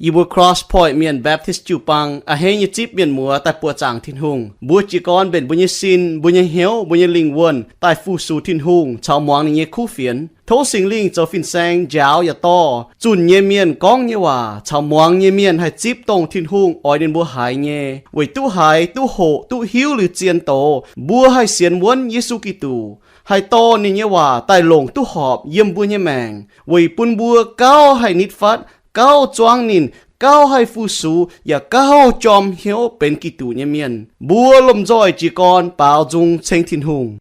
Yie mbuo Cross Point Mienh Baptist jiu-baang a'hneiv nyei zipv mienh muoz daaih buoqc zaangc Tin-Hungh. Mbuo jiez gorn mbenc mbuo nyei sin, mbuo nyei hnyouv, mbuo nyei lingh wuonh daaih fu-sux Tin-Hungh caux muangx ninh nyei kuv fienx. Tov Singx Lingh zoux fin-saeng njaaux yaac dorh zunh nyei mienh gorngv nyei waac caux muangx nyei mienh haih zipv dongh Tin-Hungh oix ninh mbuo haiz nyei, weic duqv haiz, duqv hoqc, duqv hiuv liuz zien doz, mbuo haih sienx wuonv Yesu Giduc, haih dorh ninh nyei waac daaih longc duqv horpc yiem mbuo nyei maengc, weic bun mbuo gauh haih nitv fatv, gauh zuangv ninh, gauh haih fu-sux, yaac gauh jorm hnyouv benx Giduc nyei mienh. Mbuo lomh nzoih jiez gorn baaux nzung ceng Tin-Hungh.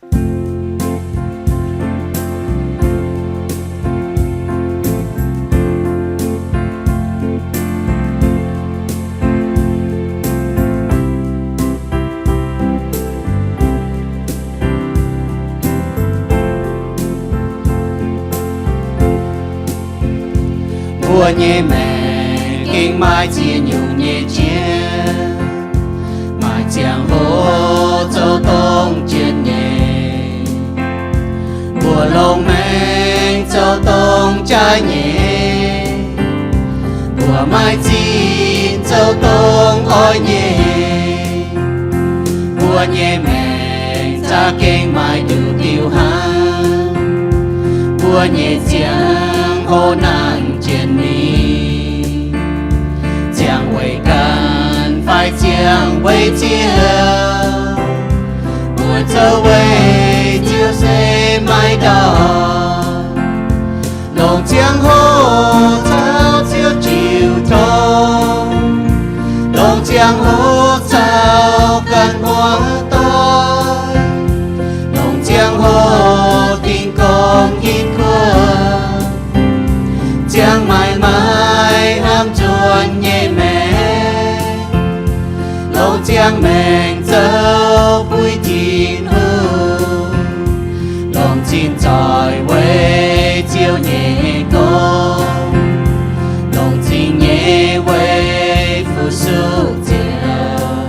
Mbuo nyei maengc gengh maaih ziex nyungc nyei jiex, maaih ziangh hoc zoux dongh jien nyei, mbuo longx maengc zoux dongh jaaix nyei, mbuo maaih zinh zoux dongh oix nyei. Mbuo nyei maengc za'gengh maaih diuc diuh hnangv, mbuo nyei ziangh hoc nangc jien mingh, ziangh weic ganh fai ziangh weic Ziouv, mbuo zoux weic Ziouv se maiv ndortv. Longc ziangh hoc caux Ziouv jiu tong, longc ziangh hoc caux ganh muoz-doic, longc ziangh hoc dingh gorngv hinv kuonx, ziangh maaiz maaiz hnamv nzuonx nyei maengc, longc ziangh maengc zoux buix Tin-Hungh, longc zinh zoih weic Ziouv nyei gorngv, longc zingh nyei weic fu-sux Ziouv,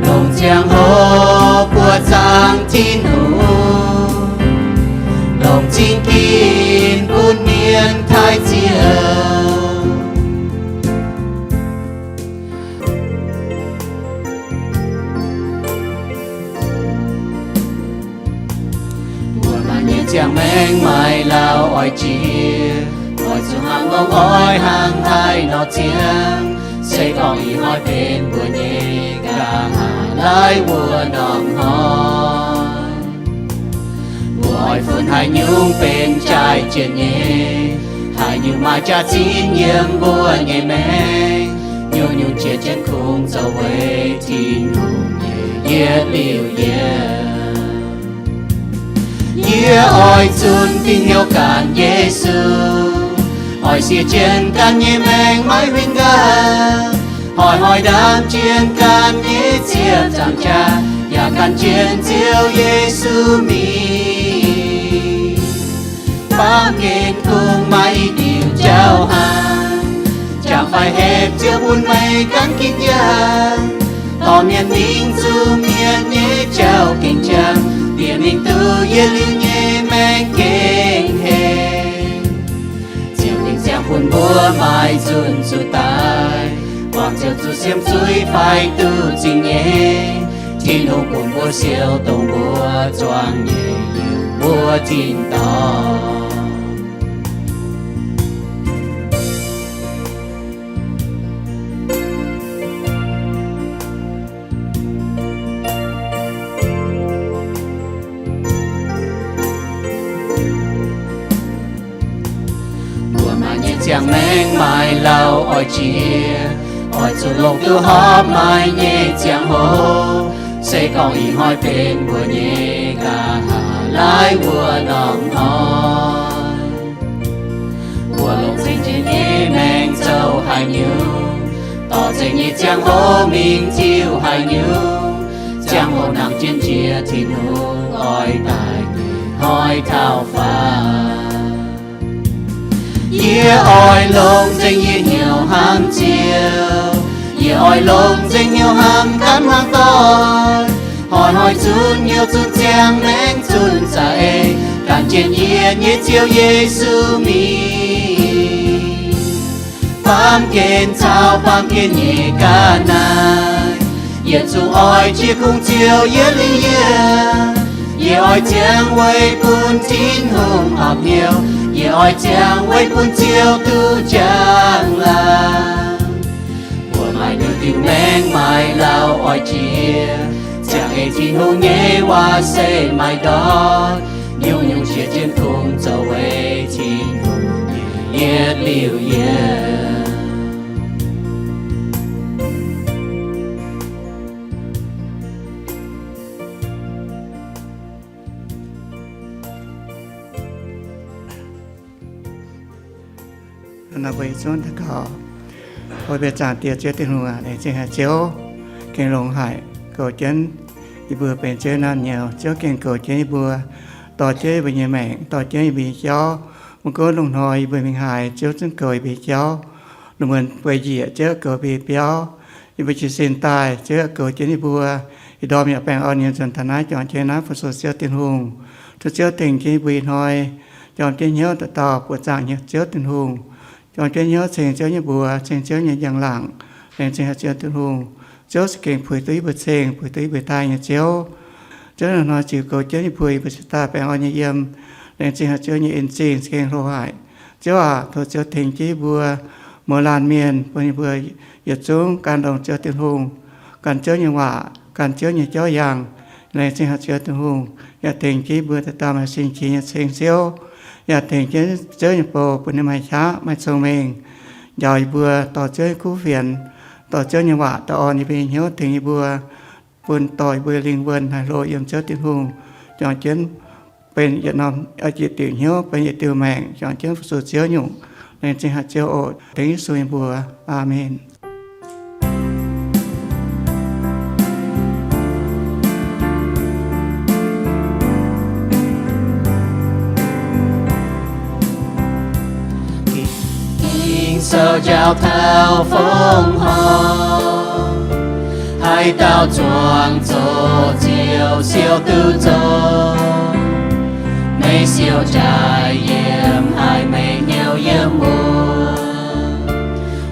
longc ziangh hoc buoqc zaangc Tin-Hungh, longc zingh ginv bun mienh taaih Ziouv. Mbuo maaih nyei ziangh maengc maaih lauh oix jiex, oix zuqc hnangv longx oix hnangv haaix nor ziangh, se gorngv ih hnoi benx mbuo nyei nqa'haav laaic wuov norm hnoi. Mbuo oix funx haaix nyungc benx jaaix jiex nyei, haaix nyungc maaih jaax-zinh yiem mbuo nyei maengc, nyungc-nyungc jiex jienv kungx zoux weic Tin-Hungh nyei yietc liuz yietc. Yie oix zunc diuh hnyouv ganh Yesu, oix siev jienv ganh nyei maengc maiv huin nqaang, hnoi-hnoi ndaam jienv ganh nyei ziepc nzaangc jaax, yaac gan jienv Ziouv Yesu mingh. Baamh gen kungx maaih i diuc jauv hnangv, jangx fai hepc Ziouv bun meih gan ginv yangh, dorh mienh mingh zuqc mienh nyei jauv gengh jangx, bieqc mingh duqv yietc liuz nyei maengc gengh hengx. Ziouv dingc ziangh bun mbuo maaih nzunc zuqc daaih, buangh Ziouv zuqc siemv zuiz fai duqv zingh nyei. Tin-Hungh bun mbuo siou dongh mbuo zuangx nyei yiem mbuo tin-dorngh. Mbuo maaih nyei ziangh maengc maaih lauh oix jiex, oix zuqc longc duqv horpc maaih nyei ziangh hoc, se gorngv ih hnoi benx mbuo nyei nqa'haav laaic wuov norm hnoi. Mbuo longc nzengc jiex nyei maengc zoux haaix nyungc, dorh nzengc nyei ziangh hoc mingh ziux haaix nyungc, ziangh hoc nangc jienv njiec Tin-Hungh oix daaih nyei hnoi taux faaux. Yie oix longc nzengc yie hnyouv hnamv Ziouv, yie oix longc nzengc hnyouv hnamv ganh hmuangx doic, hnoi-hnoi zunc hnyouv zunc ziangh maengc zunc za'eix, gan jienv yie nyei Ziouv Yesu mingh. Baamh gen caux baamh gen nyei ga'naaiv, yietc zungv oix jiex kungx Ziouv yiem lingh yiem. Yie oix ziangh weic bun Tin-Hungh horpc hnyouv, yie oix ziangh weic bun Ziouv duqv njang-laangc. Mbuo maaih nduqc diuh maengc maaih lauh oix jiex, ziangh ei Tin-Hungh nyei waac se maaih ndortv. Nyungc-nyungc jiex jienv kungx zoux weic Tin-Hungh nyei yietc liuz yietc. Naaiv mbuo yietc zungv daux gaux. O mbuo zaangc Diex Ziouv Tin-Hungh aac, laengz zingh haic Ziouv, gengh longx haic, goux jienv yie mbuo benx Ziouv naamh nyouz. Ziouv gengh goux jienv yie mbuo, dorh jienv yie mbuo nyei maengc, dorh jienv yie mbuo nyei jauv. Mv gunv lungh hnoi yie mbuo mingh haaix, Ziouv zungv goux yie mbuo nyei jauv. Lungh muonz bueix njiec, Ziouv goux yie mbuo nyei biauv. Yie mbuo jiez sin daaih, Ziouv goux jienv yie mbuo. Ih ndorm yaac baengh orn nyei nzuonx taux naaiv, juangc jienv naaiv fu-sux Ziouv Tin-Hungh. Tov Ziouv tengx jienv yie mbuo ih hnoi, jorm jienv hnyouv dauh dauh buoqc zaangc nyei Ziouv Tin-Hungh. Jorm jienv hnyouv ceng Ziouv nyei mbuox, ceng Ziouv nyei njang-laangc. Laengz zingh haic Ziouv Tin-Hungh. Ziouv za'gengh puix duqv yie mbuo ceng, puix duqv yie mbuo daaih nyei Ziouv. Ziouv hnoi-hnoi ziux goux jienv yie mbuo, yie mbuo cingx daaih baengh orn nyei yiem. Laengz zingh haic Ziouv nyei en-zingh za'gengh hlo haic. Ziouv aac, tov Ziouv tengx jienv yie mbuo muoz-laanh mienh, bun yie mbuo yietc zungv gan longx Ziouv Tin-Hungh, gan Ziouv nyei waac, gan Ziouv nyei jauv yangh. Laengz zingh haic Ziouv Tin-Hungh, yaac tengx jienv yie mbuo dauh dauh maaih sin-qiex nyei ceng Ziouv, yaac tengx jienv Ziouv nyei bou bun ninh maaih qaqv maaih cong-mengh, njaaux yie mbuo dorh Ziouv nyei kuv fienx, dorh Ziouv nyei waac daaih orn yie mbuo nyei hnyouv, tengx yie mbuo bun dorh yie mbuo lingh wuonh haih hlo yiem Ziouv Tin-Hungh, juangc jienv benx yietc norm, yietc diuc hnyouv, benx yietc diuh maengc, juangc jienv fu-sux Ziouv nyungc. Laengz zingh haic Ziouv oc. Dengv Yesu nyei mbuox. Aamen. Ging-Sou njaaux taux fongc horc, haaix dauh zuangx zoqc Ziouv siou duqv zoqc. Meih siou jaaix yiem haaix, meih hnyouv yiem wuov,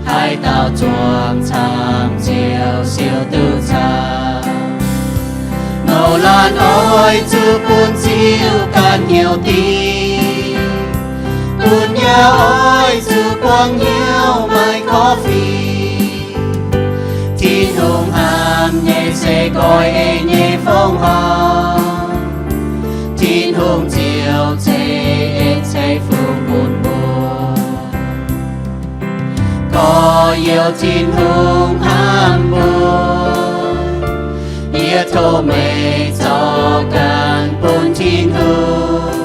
haaix dauh zuangx camv Ziouv siou duqv camv. Nouh laanh oix zuqc bun Ziouv ganh hnyouv dingc, bun yaac oix zuqc buangh hnyouv maaih korv-fiqv. Tin-Hungh hnamv nyei se goiv ei nyei fongc horc. Tin-Hungh Ziouv ceix en ceix fungx bun mbuo. Gorx-youz, Tin-Hungh hnamv mbuo. Yie tov meih zorc ganh bun Tin-Hungh,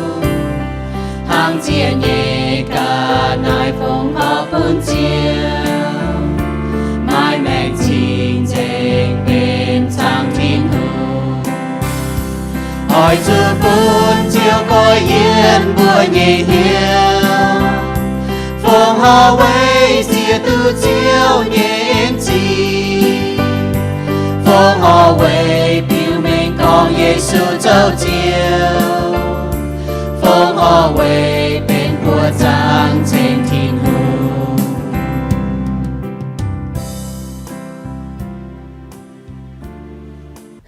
hnangv ziex nyei ga'naaiv fongc horc bun Ziouv, maaih maengc cing-nzengc benx zaangc Tin-Hungh. Oix zuqc bun Ziouv goiv yiem mbuo nyei hnyouv, fongc horc weic ziex duqv Ziouv nyei en-zingh, fongc horc weic biux mengh gorngv Yesu zoux Ziouv, fongc horc weic benx buoqc zaangc ceng Tin-Hungh.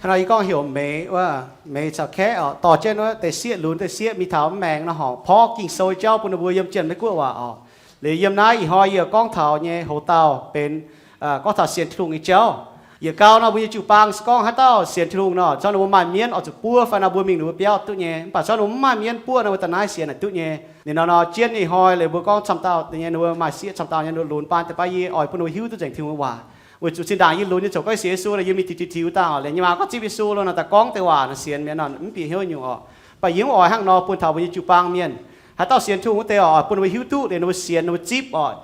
Hnangv nor yie gorngv heuc Meix wuov, Meix caux Kaeqv oc, dorh jienv wuov deix sieqv lunx deix sieqv mingh taux mv maengx nor, horc porv Ging-Sou jauv bun ninh mbuo yiem Janx-Meiv Guoqv waac oc. Liuz yiem naaiv ih hnoi yie gorngv taux nyei hoz dauh benx gorngv taux sienx Tin-Hungh nyei jauv. Yietc gau nor mbuo nyei jiu-baang se gorngv haaix dauh sienx Tin-Hungh nor, zorqv ninh mbuo maaih mienv oix zuqc buov fai nor mbuo mingh ninh mbuo biauv duqv nyei. Mv baac zorqv ninh mbuo mv maaih mienv buov nor, mbuo da'naaiv sienx naaic duqv nyei. Ninh nor nor jienv ih hnoi liuz mbuo gorngv camv dauh nyei, ninh mbuo maaih sieqv camv dauh nyei, ninh mbuo lunx baan deix baav yie oix bun ninh mbuo hiuv duqv nzengc Tin-Hungh nyei waac. Weic zuqc zinh ndaangc yie lunx yie ziouc goiv sienx Yesu nor, yie mingh diuc diuc tiux dangh oc, liuz nyei maa gorngv zipv Yesu lo nor, daaih gorngv deix waac nor sienx mi'aqv nor, mv bieqc hnyouv nyungc oc. Mv baac yie mv oix hnangv nor bun taux mbuo nyei jiu-baang mienh. Haaix dauh sienx Tin-Hungh wuov deix oc, oix bun ninh mbuo hiuv duqv liuz ninh mbuo sienx, ninh mbuo zipv oc.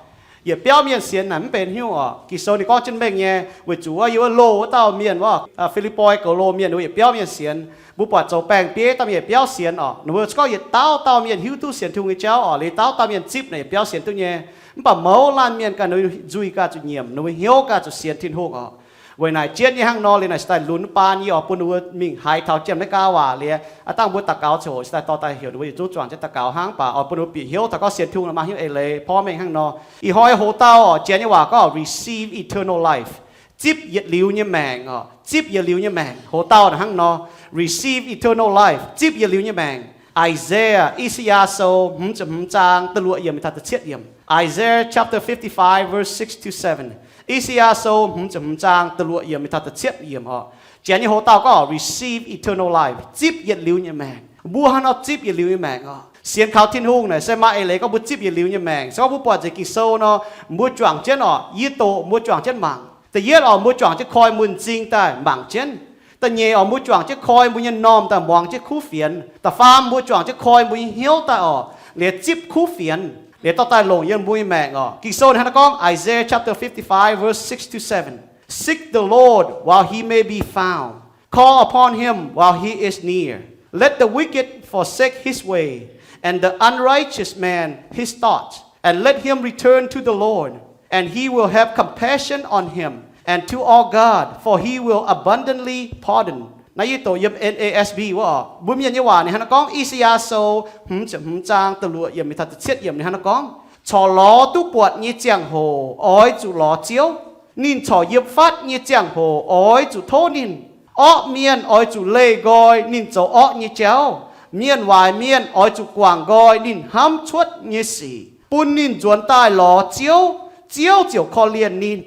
Yietc biauv mienh sienx naaic mv benx hnyouv oc. Ging-Sou ninh gorngv jienv mengh nyei, weic zuqc wuov yie wuov loh wuov dauh mienh wuov, Fi^lipv^poi goux loh mienh ninh mbuo yietc biauv mienh sienx. Mbuo buatc zoux baengh bieiv dauh mienh yietc biauv sienx oc. Ninh mbuo se gorngv yietc dauh dauh mienh hiuv duqv sienx Tin-Hungh nyei jauv oc, liuz dauh dauh mienh zipv naaic yietc biauv sienx duqv nyei. Mv baac mouz laanh mienh ganh ninh mbuo nzuih ganh zuqc nyiemc, ninh mbuo hnyouv ganh zuqc sienx Tin-Hungh oc. Weic naaic jienv nyei hnangv nor liuz naaic se daaih lunx baan yie oix bun mbuo mingh haiz taux jiem naaiv gaax waac liuz, aa dangh mbuo daux gaux ziouc hoc se daaih dorh daaih heuc ninh mbuo yietc zungv juangc jienv daux gaux hnangv. Mv baac oix bun mbuo bieqc hnyouv taux gorngv sienx Tin-Hungh maaih hnyouv eix leiz porv mengh hnangv nor. Ih hnoi hoz dauh orqc, janx nyei waac gorngv receive eternal life, zipv yietc liuz nyei maengc orqc, zipv yietc liuz nyei maengc. Hoz dauh naaic hnangv nor, receive eternal life, zipv yietc liuz nyei maengc. Isaiah, I^saa^yaa Sou hmz ziepc hmz zaang da'luoqc yiemc taux da'cietv yiemc. Isaiah chapter fifty-five, verse six to seven. I^saa^yaa Sou hmz ziepc hmz zaang da'luoqc yiemc taux da'cietv yiemc orqc. Janx nyei hoz dauh gorngv receive eternal life, zipv yietc liuz nyei maengc. Mbuo hnangv nor zipv yietc liuz nyei maengc orqc. Sienx kaux Tin-Hungh naaic se maaih eix leiz gorngv mbuo zipv yietc liuz nyei maengc. Se gorngv mbuo buatc nzengc Ging-Sou nor, mbuo juangc jienv orqc, yie doqc mbuo juangc jienv mangc. Da'yietv orqc, mbuo juangc jienv koi mbuo m'zing daaih mangc jienv. Da'nyeic orqc, mbuo juangc jienv koi mbuo nyei m'normh daaih muangx jienv kuv fienx. Da'faam mbuo juangc jienv koi mbuo nyei hnyouv daaih orqc, liuz zipv kuv fienx, liuz dorh daaih longc yiem mbuo nyei maengc orqc. Ging-Sou hnangv naaiv gorngv, Isaiah chapter fifty-five, verse six to seven. Seek the Lord while he may be found. Call upon him while he is near. Let the wicked forsake his way, and the unrighteous man his thoughts. And let him return to the Lord, and he will have compassion on him, and to our God, for he will abundantly pardon. Naaiv yie doqc yiem N A S B wuov orqc. Mbuo Mienh nyei waac ninh hnangv naaiv gorngv, I^saa^yaa Sou hmz ziepc hmz zaang da'luoqc yiemc mingh taux da'cietv yiemc ninh hnangv naaiv gorngv, corc lorz duqv buatc nyei ziangh hoc oix zuqc lorz Ziouv. Ninh corc yiem fatv nyei ziangh hoc oix zuqc tov ninh. Orqv mienh oix zuqc leih nqoi ninh zoux orqv nyei jauv. Mienh waaic mienh oix zuqc guangc nqoi ninh hnamv cuotv nyei sic, bun ninh nzuonx daaih lorz Ziouv, Ziouv ziouc korv-lienh ninh.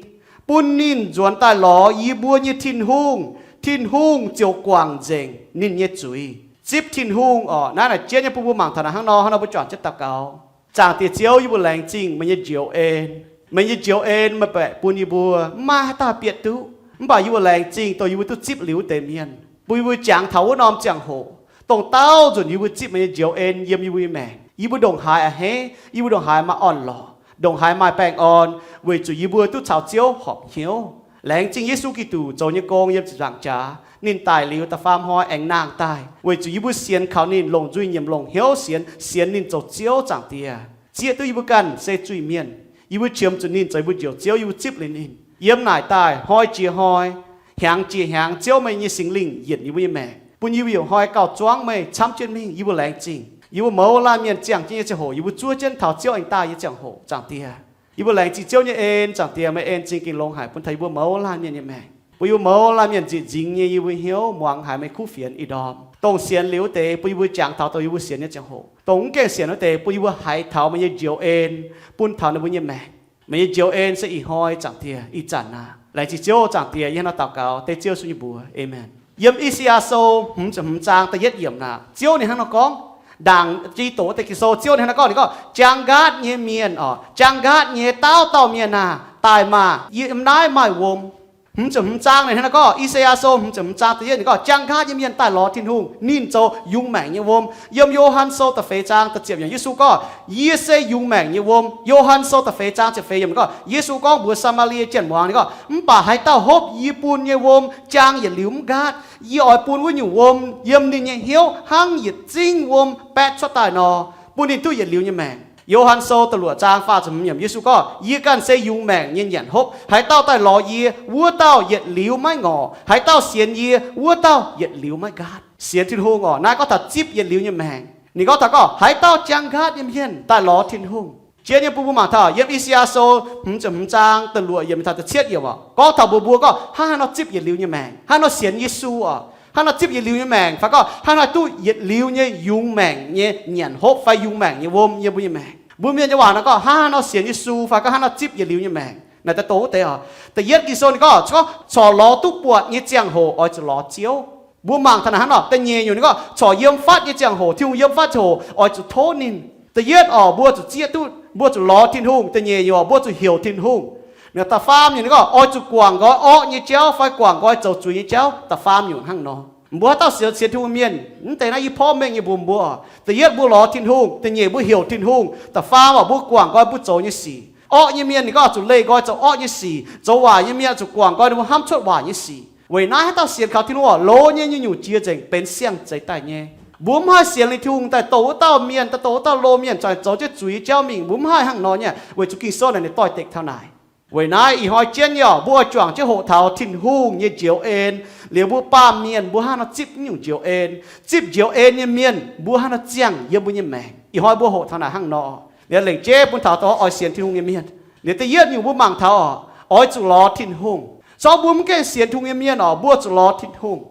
Bun ninh nzuonx daaih lorz yie mbuo nyei Tin-Hungh, Tin-Hungh ziouc guangc nzengc ninh nyei zuiz. Zipv Tin-Hungh orqc. Naaiv naaic jienv nyei bun mbuo mangc taux naaic hnangv nor, hnangv nor mbuo juangc jienv daux gaux. Zaangc Diex Ziouv, yie mbuo laengz zingh meih nyei njoux en. Meih nyei njoux en meih baeqc bun yie mbuo, mv maaih haaix dauh bieqc duqv. Mv baac yie mbuo laengz zingh dongh yie mbuo duqv zipv liuz wuov deix mienh, bun yie mbuo jangx taux wuov norm ziangh hoc, dongh daauh nzunc yie mbuo zipv meih nyei njoux en yiem yie mbuo nyei maengc. Yie mbuo ndongc haaix a'hneiv, yie mbuo ndongc haaix maaih orn-lorqc, ndongc haaix maaih baengh orn, weic zuqc yie mbuo duqv caux Ziouv horpc hnyouv. Laengz zingh Yesu Giduc zoux nyei gong yiem ziepc nzaangc jaax. Ninh daic liuz da'faam hnoi aengx nangh daaih, weic zuqc yie mbuo sienx kaux ninh, longc nzuih nyiemc longc hnyouv sienx, sienx ninh zoux Ziouv. Zaangc Diex, zieqv duqv yie mbuo ganh se zuiz-mienh. Yie mbuo qiemx zuqc ninh zoux yie mbuo njoux Ziouv, yie mbuo zipv liuz ninh. Yiem naaic daaih hnoi jiex hnoi, hnyangx jiex hnyangx, Ziouv meih nyei Singx Lingh yienc yie mbuo nyei maengc, bun yie mbuo heuc hnoi gauh zuangv meih camv jienv mingh. Yie mbuo laengz zingh. Yie mbuo mouz laanh mienh ziangh jienv nyei ziangh hoc, yie mbuo zuov jienv taux Ziouv aengx daaih nyei ziangh hoc. Zaangc Diex, yie mbuo laengz zingh Ziouv nyei en. Zaangc Diex, meih en zingh gengh longx haic bun taux yie mbuo mouz laanh mienh nyei maengc, bun yie mbuo mouz laanh mienh nzieqc nzingx nyei yie mbuo hnyouv muangx haiz meih kuv fienx ih ndorm. Dongh sienx liuz wuov deix bun yie mbuo jangx taux dongh yie mbuo sienx nyei ziangh hoc. Dongh mv gaengh sienx wuov deix bun yie mbuo haiz taux meih nyei njoux en bun taux ninh mbuo nyei maengc. Meih nyei njoux en se ih hnoi, Zaangc Diex, ih zanc aqv. Laengz zingh Ziouv. Zaangc Diex, yie hnangv nor daux gaux dengv Ziouv Yesu nyei mbuox, aamen. Yiem I^saa^yaa Sou hmz ziepc hmz zaang da'yietv yiemc naaic, Ziouv ninh hnangv nor gorngv, ndaangc jiex doqc wuov deix Ging-Sou, Ziouv ninh hnangv nor gorngv, ninh gorngv, Jangx nqaatv nyei mienh orqc, jangx nqaatv nyei dauh dauh mienh aah, daaih maah! Yiem naaiv maaih wuom. Hmz ziepc hmz zaang ninh hnangv nor gorngv, I^saa^yaa Sou hmz ziepc hmz zaang da'yietv yiemc gorngv, jangx nqaatv nyei mienh daaih lorz Tin-Hungh, ninh zoux yungz maengc nyei wuom. Yiem Yo^han Sou da'feix zaang da'ziepc yiemc Yesu gorngv, Yie se yungz maengc nyei wuom. Yo^han Sou da'feix zaang ziepc feix yiemc gorngv, Yesu gorngv mbuox Saa^maa^lie Janx muangz, ninh gorngv, Mv baac haaix dauh hopv yie bun nyei wuom jangx yietc liuz mv nqaatv, yie oix bun wuov nyungc wuom yiem ninh nyei hnyouv hnangv yietc zingv wuom baetv cuotv daaih nor, bun ninh duqv yietc liuz nyei maengc. Yo^han Sou da'luoqc zaang faah ziepc hmz yiemc Yesu gorngv, Yie ganh se yungz maengc nyei nyanc hopv. Haaix dauh daaih lorz yie, wuov dauh yietc liuz maiv ngorc. Haaix dauh sienx yie, wuov dauh yietc liuz maiv nqaatv. Sienx Tin-Hungh orqc, naaiv gorngv taux zipv yietc liuz nyei maengc. Ninh gorngv taux gorngv, haaix dauh jangx nqaatv nyei mienh daaih lorz Tin-Hungh. Jiex nyei bun mbuo mangc taux yiem I^saa^yaa Sou hmz ziepc hmz zaang da'luoqc yiemc taux da'cietv yiemc orqc, gorngv taux mbuox mbuo gorngv hnangv haaix nor zipv yietc liuz nyei maengc, hnangv haaix nor sienx Yesu orqc, hnangv haaix nor zipv yietc liuz nyei maengc fai gorngv hnangv haaix nor duqv yietc liuz nyei yungz maengc nyei nyanc hopv fai yungz maengc nyei wuom yiem mbuo nyei maengc. Mbuo Mienh nyei waac nor gorngv hnangv haaix nor sienx Yesu fai gorngv hnangv haaix nor zipv yietc liuz nyei maengc. Naaic daaih dongh wuov deix orqc. Da'yietv Ging-Sou ninh gorngv, corc lorz duqv buatc nyei ziangh hoc oix zuqc lorz Ziouv. Mbuo mangc taux naaic hnangv nor. Da'nyeic nyungc ninh gorngv, corc yiem fatv nyei ziangh hoc, Tin-Hungh yiem fatv ziangh hoc, oix zuqc tov ninh. Da'yietv orqc, mbuo zuqc zieqv duqv, mbuo zuqc lorz Tin-Hungh. Da'nyeic nyungc orqc, mbuo zuqc heuc Tin-Hungh. Da'faam nyungc ninh gorngv, oix zuqc guangc nqoi orqv nyei jauv fai guangc nqoi zoux zuiz nyei jauv. Da'faam nyungc hnangv nor. Mbuo haaix dauh sienx, sienx Tin-Hungh mienh, mv deix naaiv yie porv mengh nyei mbuox mbuo orqc. Da'yietv mbuo lorz Tin-Hungh, da'nyeic mbuo heuc Tin-Hungh, da'faam orqc mbuo guangc nqoi mbuo zoux nyei sic. Orqv nyei mienh ninh gorngv zuqc leih nqoi zoux orqv nyei sic. Zoux waaic nyei mienh zuqc guangc nqoi ninh mbuo hnamv cuotv waaic nyei sic. Weic naaiv haaix dauh sienx kaux Tin-Hungh orqc, loz nyei nyungc-nyungc jiex nzengc benx siang-zeix daaih nyei. Mbuo mv haih sienx liuz Tin-Hungh daaih dongh wuov dauh mienh, daaih dongh wuov dauh loz mienh, zoux jienv zuiz jauv mingh. Mbuo mv haih hnangv nor nyei, weic zuqc Ging-Sou naaic ninh doix-dekc taux naaic. Weic naaiv ih hnoi jienv nyei orqc, mbuo oix juangc jienv hoqc taux Tin-Hungh nyei njoux en, liuz mbuo baamh mienh mbuo hnangv nor zipv nyungc njoux en. Zipv njoux en nyei mienh mbuo hnangv nor ziangh yiem mbuo nyei maengc. Ih hnoi mbuo hoqc taux naaic hnangv nor, liuz lengc jeiv bun taux dongh oix sienx Tin-Hungh nyei mienh. Liuz da'yietv nyungc mbuo mangc taux orqc, oix zuqc lorz Tin-Hungh. Zorngv mbuo mv gaengh sienx Tin-Hungh nyei mienh orqc, mbuo zuqc lorz Tin-Hungh.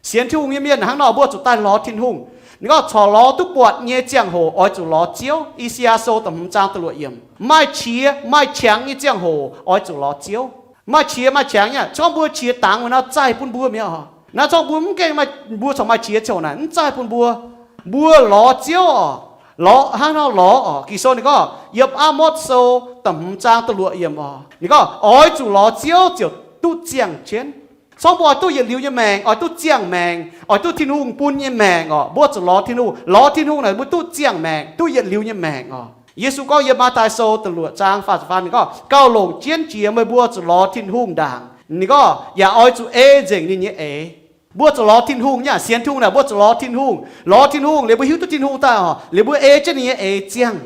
Sienx Tin-Hungh nyei mienh hnangv nor, mbuo zuqc daaih lorz Tin-Hungh. Ninh gorngv corc lorz duqv buatc nyei ziangh hoc oix zuqc lorz Ziouv. I^saa^yaa Sou da'hmz zaang da'luoqc yiemc. Maaih qiex maaih qangx nyei ziangh hoc oix zuqc lorz Ziouv. Maaih qiex maaih qangx nyei, zorngv mbuo qiex dangx wuov nor zaih bun mbuo mi'aqv. Naaiv zorngv mbuo mv gaengh, mbuo corc maaih qiex ziouc naaic mv zaih bun mbuo. Mbuo lorz Ziouv orqc, lorz hnangv nor lorz orqc. Ging-Sou ninh gorngv yiem Aa^motv Sou da'hmz zaang da'luoqc yiemc orqc, ninh gorngv oix zuqc lorz Ziouv ziouc duqv ziangh jienv. Zorngv mbuo oix duqv yietc liuz nyei maengc, oix duqv ziangh maengc, oix duqv Tin-Hungh bun nyei maengc orqc, mbuo zuqc lorz Tin-Hungh. Lorz Tin-Hungh naaic mbuo duqv ziangh maengc, duqv yietc liuz nyei maengc orqc. Yesu gorngv yiem Matv^taai Sou da'luoqc zaang faah ziepc faam ninh gorngv, gauh longc jienv jiex meih mbuo zuqc lorz Tin-Hungh ndaangc. Ninh gorngv yaac oix zuqc ei nzengc ninh nyei eix. Mbuo zuqc lorz Tin-Hungh nyei aqv. Sienx Tin-Hungh naaic mbuo zuqc lorz Tin-Hungh. Lorz Tin-Hungh liuz mbuo hiuv duqv Tin-Hungh daaih orqc, liuz mbuo ei jienv ninh nyei eix ziangh.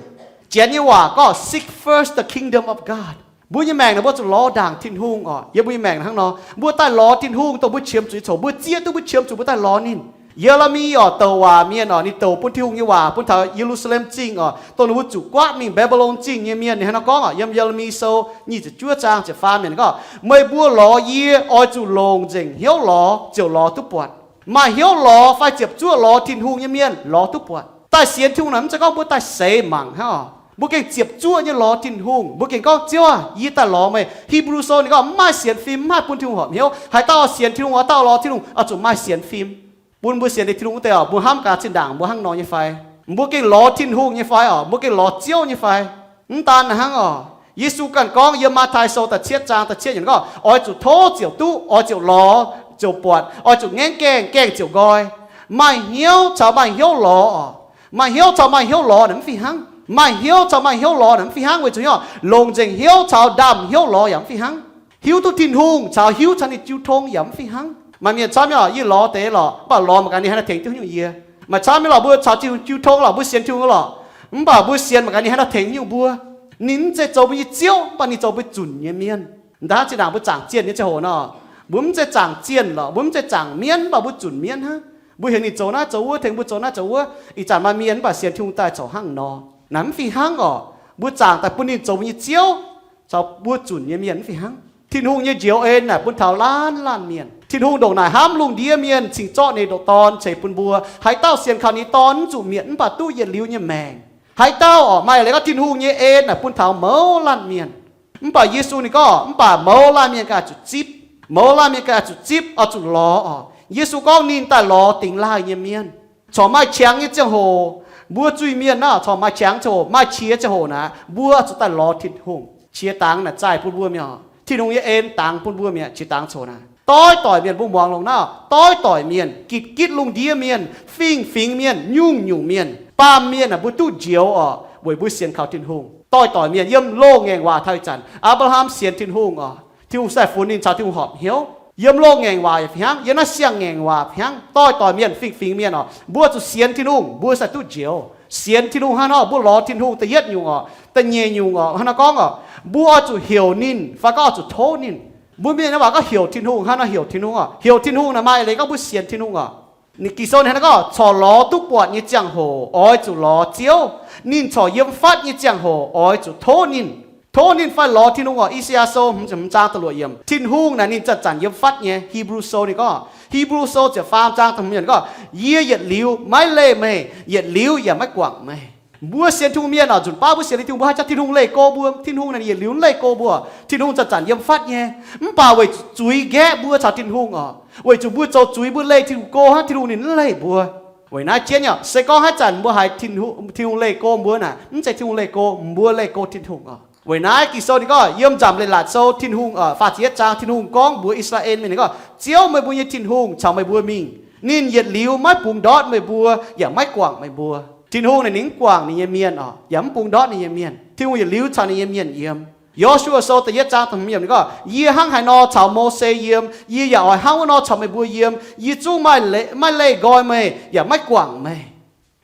Janx nyei waac gorngv seek first the kingdom of God. Mbuo nyei maengc naaic mbuo zuqc lorz ndaangc Tin-Hungh orqc. Yiem mbuo nyei maengc hnangv nor, mbuo daaih lorz Tin-Hungh dongh mbuo qiemx zuqc nyei coc, mbuo zieqv duqv mbuo qiemx zuqc mbuo daaih lorz ninh. Ye^le^mi orqc, douc waac mienh orqc, ninh douc bun Tin-Hungh nyei waac bun taux Ye^lu^saa^lem Zingh orqc, dongh ninh mbuo zuqc guaatv mingh Mbaa^mbi^lon Zingh nyei mienh. Ninh hnangv nor gorngv orqc, yiem Ye^le^mi Sou nyic ziepc juov zaang ziepc faam yiemc gorngv, meih mbuo lorz yie oix zuqc longc nzengc hnyouv lorz ziouc lorz duqv buatc. Maaih hnyouv lorz fai ziepc zuoqv lorz Tin-Hungh nyei mienh lorz duqv buatc. Daaih sienx Tin-Hungh naaic mv zeiz gorngv mbuo daaih seix mangc hnangv orqc, mbuo gengh ziepc zuoqv nyei lorz Tin-Hungh. Mbuo gengh gorngv, Ziouv aah, yie daaih lorz meih. Hipv^lu Sou ninh gorngv mv maaih sienx fim, mv haih bun Tin-Hungh horpc hnyouv. Haaix dauh sienx Tin-Hungh, haaix dauh lorz Tin-Hungh oix zuqc maaih sienx fim. Bun mbuo sienx deix Tin-Hungh wuov deix orqc, mbuo hnamv gaax zinh ndaangc mbuo hnangv nor nyei fai? Mbuo gengh lorz Tin-Hungh nyei fai orqc? Mbuo gengh lorz Ziouv nyei fai? Mv daan hnangv orqc. Yesu ganh gorngv yiem Matv^taai Sou da'cietv zaang da'cietv yiemc gorngv, oix zuqc tov ziouc duqv, oix ziouc lorz ziouc buatc, oix zuqc ngaengv gaengh, gaengh ziouc nqoi. Maaih hnyouv caux maaih hnyouv lorz orqc. Maaih hnyouv caux maaih hnyouv lorz naaic mv fih hnangv. Maaih hnyouv caux maaih hnyouv lorz naaic mv fih hnangv weic zuqc hnyouv longc nzengc hnyouv caux ndaamv hnyouv lorz yaac mv fih hnangv. Hiuv duqv Tin-Hungh caux hiuv caux ninh jiu tong yaac mv fih hnangv. Maaih mienh camv nyei, yie lorz deix lorqc, mv baac lorz mangc gaax ninh haaix nor tengx duqv nyungc yie. Maaih camv nyei lorqc, mbuo caux Tin-Hungh jiu tong lorqc, mbuo sienx Tin-Hungh lorqc, mv baac mbuo sienx mangc gaax ninh haaix nor tengx nyungc mbuo. Ninh mv zeiz zoux mbuo nyei Ziouv, mv baac ninh zoux mbuo zunc nyei mienh. Daaih zinh ndaangc mbuo zaangc zienh nyei ziangh hoc nor, mbuo mv zeiz zaangc zienh lorqc, mbuo mv zeiz zaangc mienv, mv baac mbuo zunc mienv hnangv. Mbuo heuc ninh zoux naaiv zoux wuov, tengx mbuo zoux naaiv zoux wuov. Ih zanc maaih mienh mv baac sienx Tin-Hungh daaih corc hnangv nor. Naaic mv fih hnangv orqc. Mbuo zaangc daaih bun ninh zoux mbuo nyei Ziouv caux mbuo zunc nyei mienh mv fih hnangv. Tin-Hungh nyei njoux en naaic bun taux laanh laanh mienh. Tin-Hungh ndongc naaic hnamv lungh ndiev mienh cingx zorqv ninh ndoqc Dorn ceix bun mbuo. Haaix dauh sienx kaux ninh Dorn mv zuqc mietc mv baac duqv yietc liuz nyei maengc. Haaix dauh orqc, maaih leiz gorngv Tin-Hungh nyei en naaic bun taux mouz laanh mienh. Mv baac Yesu ninh gorngv, mv baac mouz laanh mienh ganh zuqc zipv. Mouz laanh mienh ganh zuqc zipv, oix zuqc lorz orqc. Yesu gorngv ninh daaih lorz dingx laaih nyei mienh. Corc maaih qangx nyei ziangh hoc, mbuo zuiz mienh naaic corc maaih qangx ziangh hoc, maaih qiex ziangh hoc naaic, mbuo zuqc daaih lorz Tin-Hungh. Qiex dangx naaic zaih bun mbuo mi'aqv. Tin-Hungh nyei en dangx bun mbuo mi'aqv, qiex dangx coc naaic. Doix doic mienh, mbuo muangx longx naaic, doix doic mienh, gitv gitv lungh ndiev mienh, fingx fingx mienh, nyungc nyungc mienh, baamh mienh naaic mbuo duqv njoux orqc, weic mbuo sienx kaux Tin-Hungh. Doix doic mienh yiem loz-ngaengc waac taux ih zanc, Apc^laa^ham sienx Tin-Hungh orqc, Tin-Hungh se funx ninh caux Tin-Hungh horpc hnyouv. Yiem loz-ngaengc waac fih hnangv, yiem naaiv siang-ngaengc waac fih hnangv, doix doic mienh, fingx fingx mienh orqc, mbuo zuqc sienx Tin-Hungh mbuo se duqv njoux. Sienx Tin-Hungh hnangv nor, mbuo lorz Tin-Hungh da'yietv nyungc orqc, da'nyeic nyungc orqc, hnangv nor gorngv orqc, mbuo oix zuqc heuc ninh fai gorngv oix zuqc tov ninh. Mbuo mienh nyei waac gorngv heuc Tin-Hungh, hnangv nor heuc Tin-Hungh orqc. Heuc Tin-Hungh naaic maaih leiz gorngv mbuo sienx Tin-Hungh orqc. Ninh Ging-Sou ninh hnangv nor gorngv, corc lorz duqv buatc nyei ziangh hoc oix zuqc lorz Ziouv. Ninh corc yiem fatv nyei ziangh hoc oix zuqc tov ninh. Tov ninh fai lorz Tin-Hungh orqc. I^saa^yaa Sou hmz ziepc hmz zaang da'luoqc yiemc, Tin-Hungh naaic ninh zanc-zanc yiem fatv nyei. Hipv^lu Sou ninh gorngv, Hipv^lu Sou ziepc faam zaang da'hmz yiemc gorngv, yie yietc liuz maiv leih meih, yietc liuz yaac maiv guangc meih. Mbuo sienx Tin-Hungh mienh orqc, nzunc baav mbuo sienx liuz Tin-Hungh, mbuo haih jangx Tin-Hungh leih go mbuo. Tin-Hungh naaic ninh yietc liuz mv leih go mbuo. Tin-Hungh zanc-zanc yiem fatv nyei. Mv baac weic zuqc zuiz nqaeqv mbuo caux Tin-Hungh orqc, weic zuqc mbuo zoux zuiz mbuo leih Tin-Hungh go hnangv, Tin-Hungh ninh mv leih mbuo. Weic naaiv jienv nyei, se gorngv haaix zanc mbuo haiz Tin-Hungh, Tin-Hungh leih go mbuo naaic, mv zeiz Tin-Hungh leih go, mbuo leih go Tin-Hungh orqc. Weic naaiv Ging-Sou ninh gorngv yiem Nzamc Leiz-Latc Sou, Tin-Hungh, faah ziepc yietv zaang, Tin-Hungh gorngv mbuox I^saa^laa^en mienh, ninh gorngv, Ziouv meih mbuo nyei Tin-Hungh caux meih mbuo mingh. Ninh yietc liuz maiv bungx ndortv meih mbuo yaac maiv guangc meih mbuo. Tin-Hungh naaic ninh mv guangc ninh nyei mienh orqc, yaac mv bungx ndortv ninh nyei mienh. Tin-Hungh yietc liuz caux ninh nyei mienh yiem. Yo^su^waa Sou da'yietv zaang da'hmz yiemc ninh gorngv, Yie hnangv haaix nor caux Mose yiem, yie yaac oix hnangv wuov nor caux meih mbuo yiem. Yie zungv maiv leih nqoi meih yaac maiv guangc meih.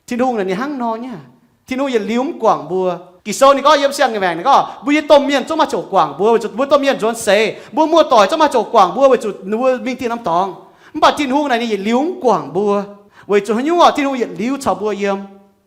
Tin-Hungh naaic ninh hnangv nor nyei. Tin-Hungh yietc liuz mv guangc mbuo. Ging-Sou ninh gorngv yiem siang-ngaengc ninh gorngv, mbuo nyei domh mienh zungv maaih ziouc guangc mbuo, weic zuqc mbuo domh mienh nzuonx seix. Mbuo muoz-doic zungv maaih ziouc guangc mbuo, weic zuqc ninh mbuo mingh dieh norm dorngx. Mv baac Tin-Hungh naaic ninh yietc liuz mv guangc mbuo. Weic zuqc haaix nyungc orqc? Tin-Hungh yietc liuz caux mbuo yiem.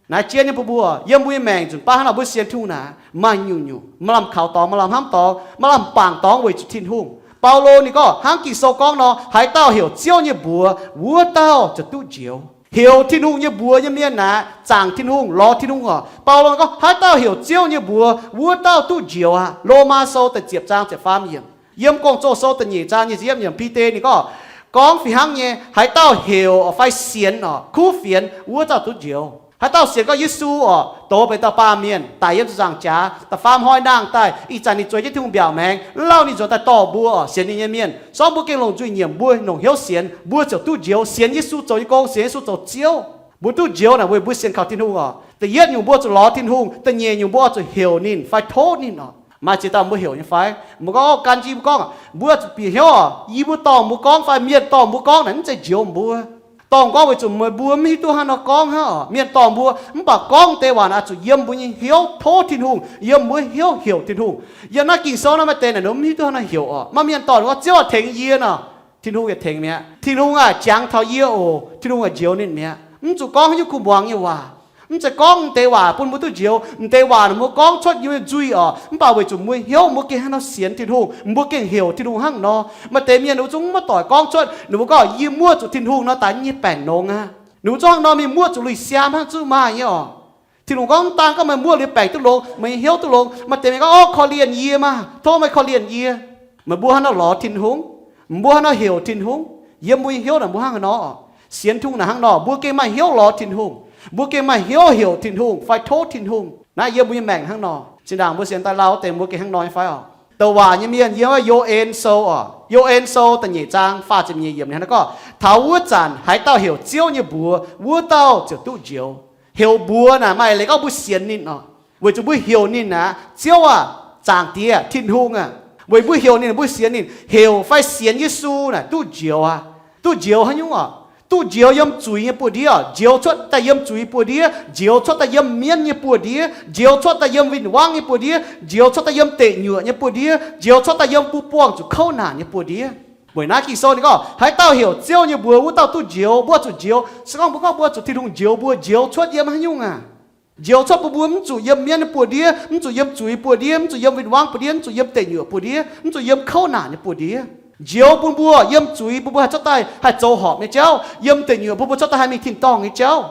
Naaiv jien nyei bun mbuo, yiem mbuo nyei maengc nzunc baav hnangv nor, mbuo sienx Tin-Hungh naaic, maaih nyungc-nyungc maaih lamh kaux dorngx, maaih lamh hnamv dorngx, maaih lamh bangc dorngx weic zuqc Tin-Hungh. Baulo ninh gorngv hnangv Ging-Sou gorngv nor, haaix dauh heuc Ziouv nyei mbuox, wuov dauh ziouc duqv njoux. Heuc Tin-Hungh nyei mbuox nyei mienh naaic zaangc Tin-Hungh, lorz Tin-Hungh orqc. Baulo gorngv, haaix dauh heuc Ziouv nyei mbuox, wuov dauh duqv njoux aqv. Lomaa Sou da'ziepc zaang ziepc faam yiemc. Yiem Gong-Zoh Sou da'nyeic zaang nyic ziepc yiemc, Bide ninh gorngv, gorngv fih hnangv nyei, haaix dauh heuc fai sienx orqc, kuv fienx, wuov dauh duqv njoux. Haaix dauh sienx gorngv Yesu orqc, douz benx dauh baamh mienh, daic yiem ziepc nzaangc jaax, da'faam hnoi nangh daaih, ih zanc ninh zueiz jienv Tin-Hungh mbiaauc maengx, lauh ninh nzuonx daaih dorh mbuo orqc, sienx ninh nyei mienh. Sorng mbuo gengh longc nzuih nyiemc mbuo longc hnyouv sienx, mbuo ziouc duqv njoux, sienx Yesu zoux nyei gong, sienx Yesu zoux Ziouv. Mbuo duqv njoux naaic weic mbuo sienx kaux Tin-Hungh orqc. Da'yietv nyungc mbuo zuqc lorz Tin-Hungh, da'nyeic nyungc mbuo oix zuqc heuc ninh fai tov ninh orqc. Maaih ziex dauh mbuo heuc nyei fai? Mbuo gorngv, gan jienv mbuo gorngv, mbuo zuqc bieqc hnyouv orqc, yie mbuo dorh mbuo gorngv fai mienh dorh mbuo gorngv naaic mv zeiz njoux mbuo. Dorh mbuo gorngv weic zuqc meih mbuo mv hiuv duqv hnangv nor gorngv hnangv orqc. Mienh dorh mbuo, mv baac gorngv deix waac naaic oix zuqc yiem mbuo nyei hnyouv tov Tin-Hungh, yiem mbuo hnyouv heuc Tin-Hungh. Yiem naaiv Ging-Sou naaiv maaih deix naaic ninh mv hiuv duqv hnangv nor heuc orqc. Maaih mienh dorh ninh gorngv, Ziouv aah, tengx yie nor. Tin-Hungh yaac tengx mi'aqv. Tin-Hungh aah, jangx taux yie oc. Tin-Hungh aah, njoux ninh mi'aqv. Mv zuqc gorngv haaix nyungc kuh muangx nyei waac. Mv zeiz gorngv m'deix waac bun mbuo duqv njoux. M'deix waac naaic mbuo gorngv cuotv yiem nzuih orqc, mv baac weic zuqc mbuo hnyouv mbuo gengh hnangv nor sienx Tin-Hungh, mbuo gengh heuc Tin-Hungh hnangv nor. Maaih deix mienh ninh mbuo zungv maiv doic gorngv cuotv, ninh mbuo gorngv, yie muoqv zuqc Tin-Hungh nor, daaih yie nyei baengc longx aqv. Ninh mbuo zungv hnangv nor mingh muoqv zuqc lui-siaam hnangv, zungv maaih nyei orqc. Tin-Hungh gorngv, mv daan gorngv meih muoqv liuz baengc duqv longx, meih nyei hnyouv duqv longx. Maaih deix mienh gorngv, o, korv-lienh yie maah, tov meih korv-lienh yie. Meih mbuo hnangv nor lorz Tin-Hungh, mbuo hnangv nor heuc Tin-Hungh. Yiem mbuo nyei hnyouv naaic mbuo hnangv nor orqc. Sienx Tin-Hungh naaic hnangv nor, mbuo gengh maaih hnyouv lorz Tin-Hungh, mbuo gengh maaih hnyouv heuc Tin-Hungh fai tov Tin-Hungh. Naaiv yiem mbuo nyei maengc hnangv nor. Zinh ndaangc mbuo sienx daaih lauh deix mbuo gengh hnangv nor nyei fai orqc? Douc waac nyei mienh yiem wuov Yo^en Sou orqc, Yo^en Sou da'nyeic zaang faah ziepc nyeic yiemc ninh hnangv nor gorngv, taux wuov zanc haaix dauh heuc Ziouv nyei mbuox, wuov dauh ziouc duqv njoux. Heuc mbuox naaic maaih leiz gorngv mbuo sienx ninh orqc. Weic zuqc mbuo heuc ninh aqv, Ziouv aah, Zaangc Diex, Tin-Hungh aah. Weic mbuo heuc ninh, mbuo sienx ninh, heuc fai sienx Yesu naaic duqv njoux aqv. Duqv njoux haaix nyungc orqc? Duqv njoux yiem zuiz nyei buoz-ndiev orqc. Njoux cuotv daaih yiem zuiz buoz-ndiev, njoux cuotv daaih yiem mienv nyei buoz-ndiev, njoux cuotv daaih yiem win-wangv nyei buoz-ndiev, njoux cuotv daaih yiem deic nyuoqc nyei buoz-ndiev, njoux cuotv daaih yiem bun buangh zuqc kouv naanc nyei buoz-ndiev. Weic naaiv Ging-Sou ninh gorngv, haaix dauh heuc Ziouv nyei mbuox, wuov dauh duqv njoux. Mbuo zuqc njoux, se gorngv mbuo gorngv mbuo zuqc Tin-Hungh njoux mbuo, njoux cuotv yiem haaix nyungc aac? Njoux cuotv bun mbuo mv zuqc yiem mienv nyei buoz-ndiev, mv zuqc yiem zuiz buoz-ndiev, mv zuqc yiem win-wangv buoz-ndiev, mv zuqc yiem deic nyuoqc buoz-ndiev, mv zuqc yiem kouv naanc nyei buoz-ndiev. Njoux bun mbuo yiem zuiz bun mbuo haih cuotv daaih haih zoux horpc nyei jauv, yiem deic nyuoqc bun mbuo cuotv daaih haih mingh tin-dorngh nyei jauv.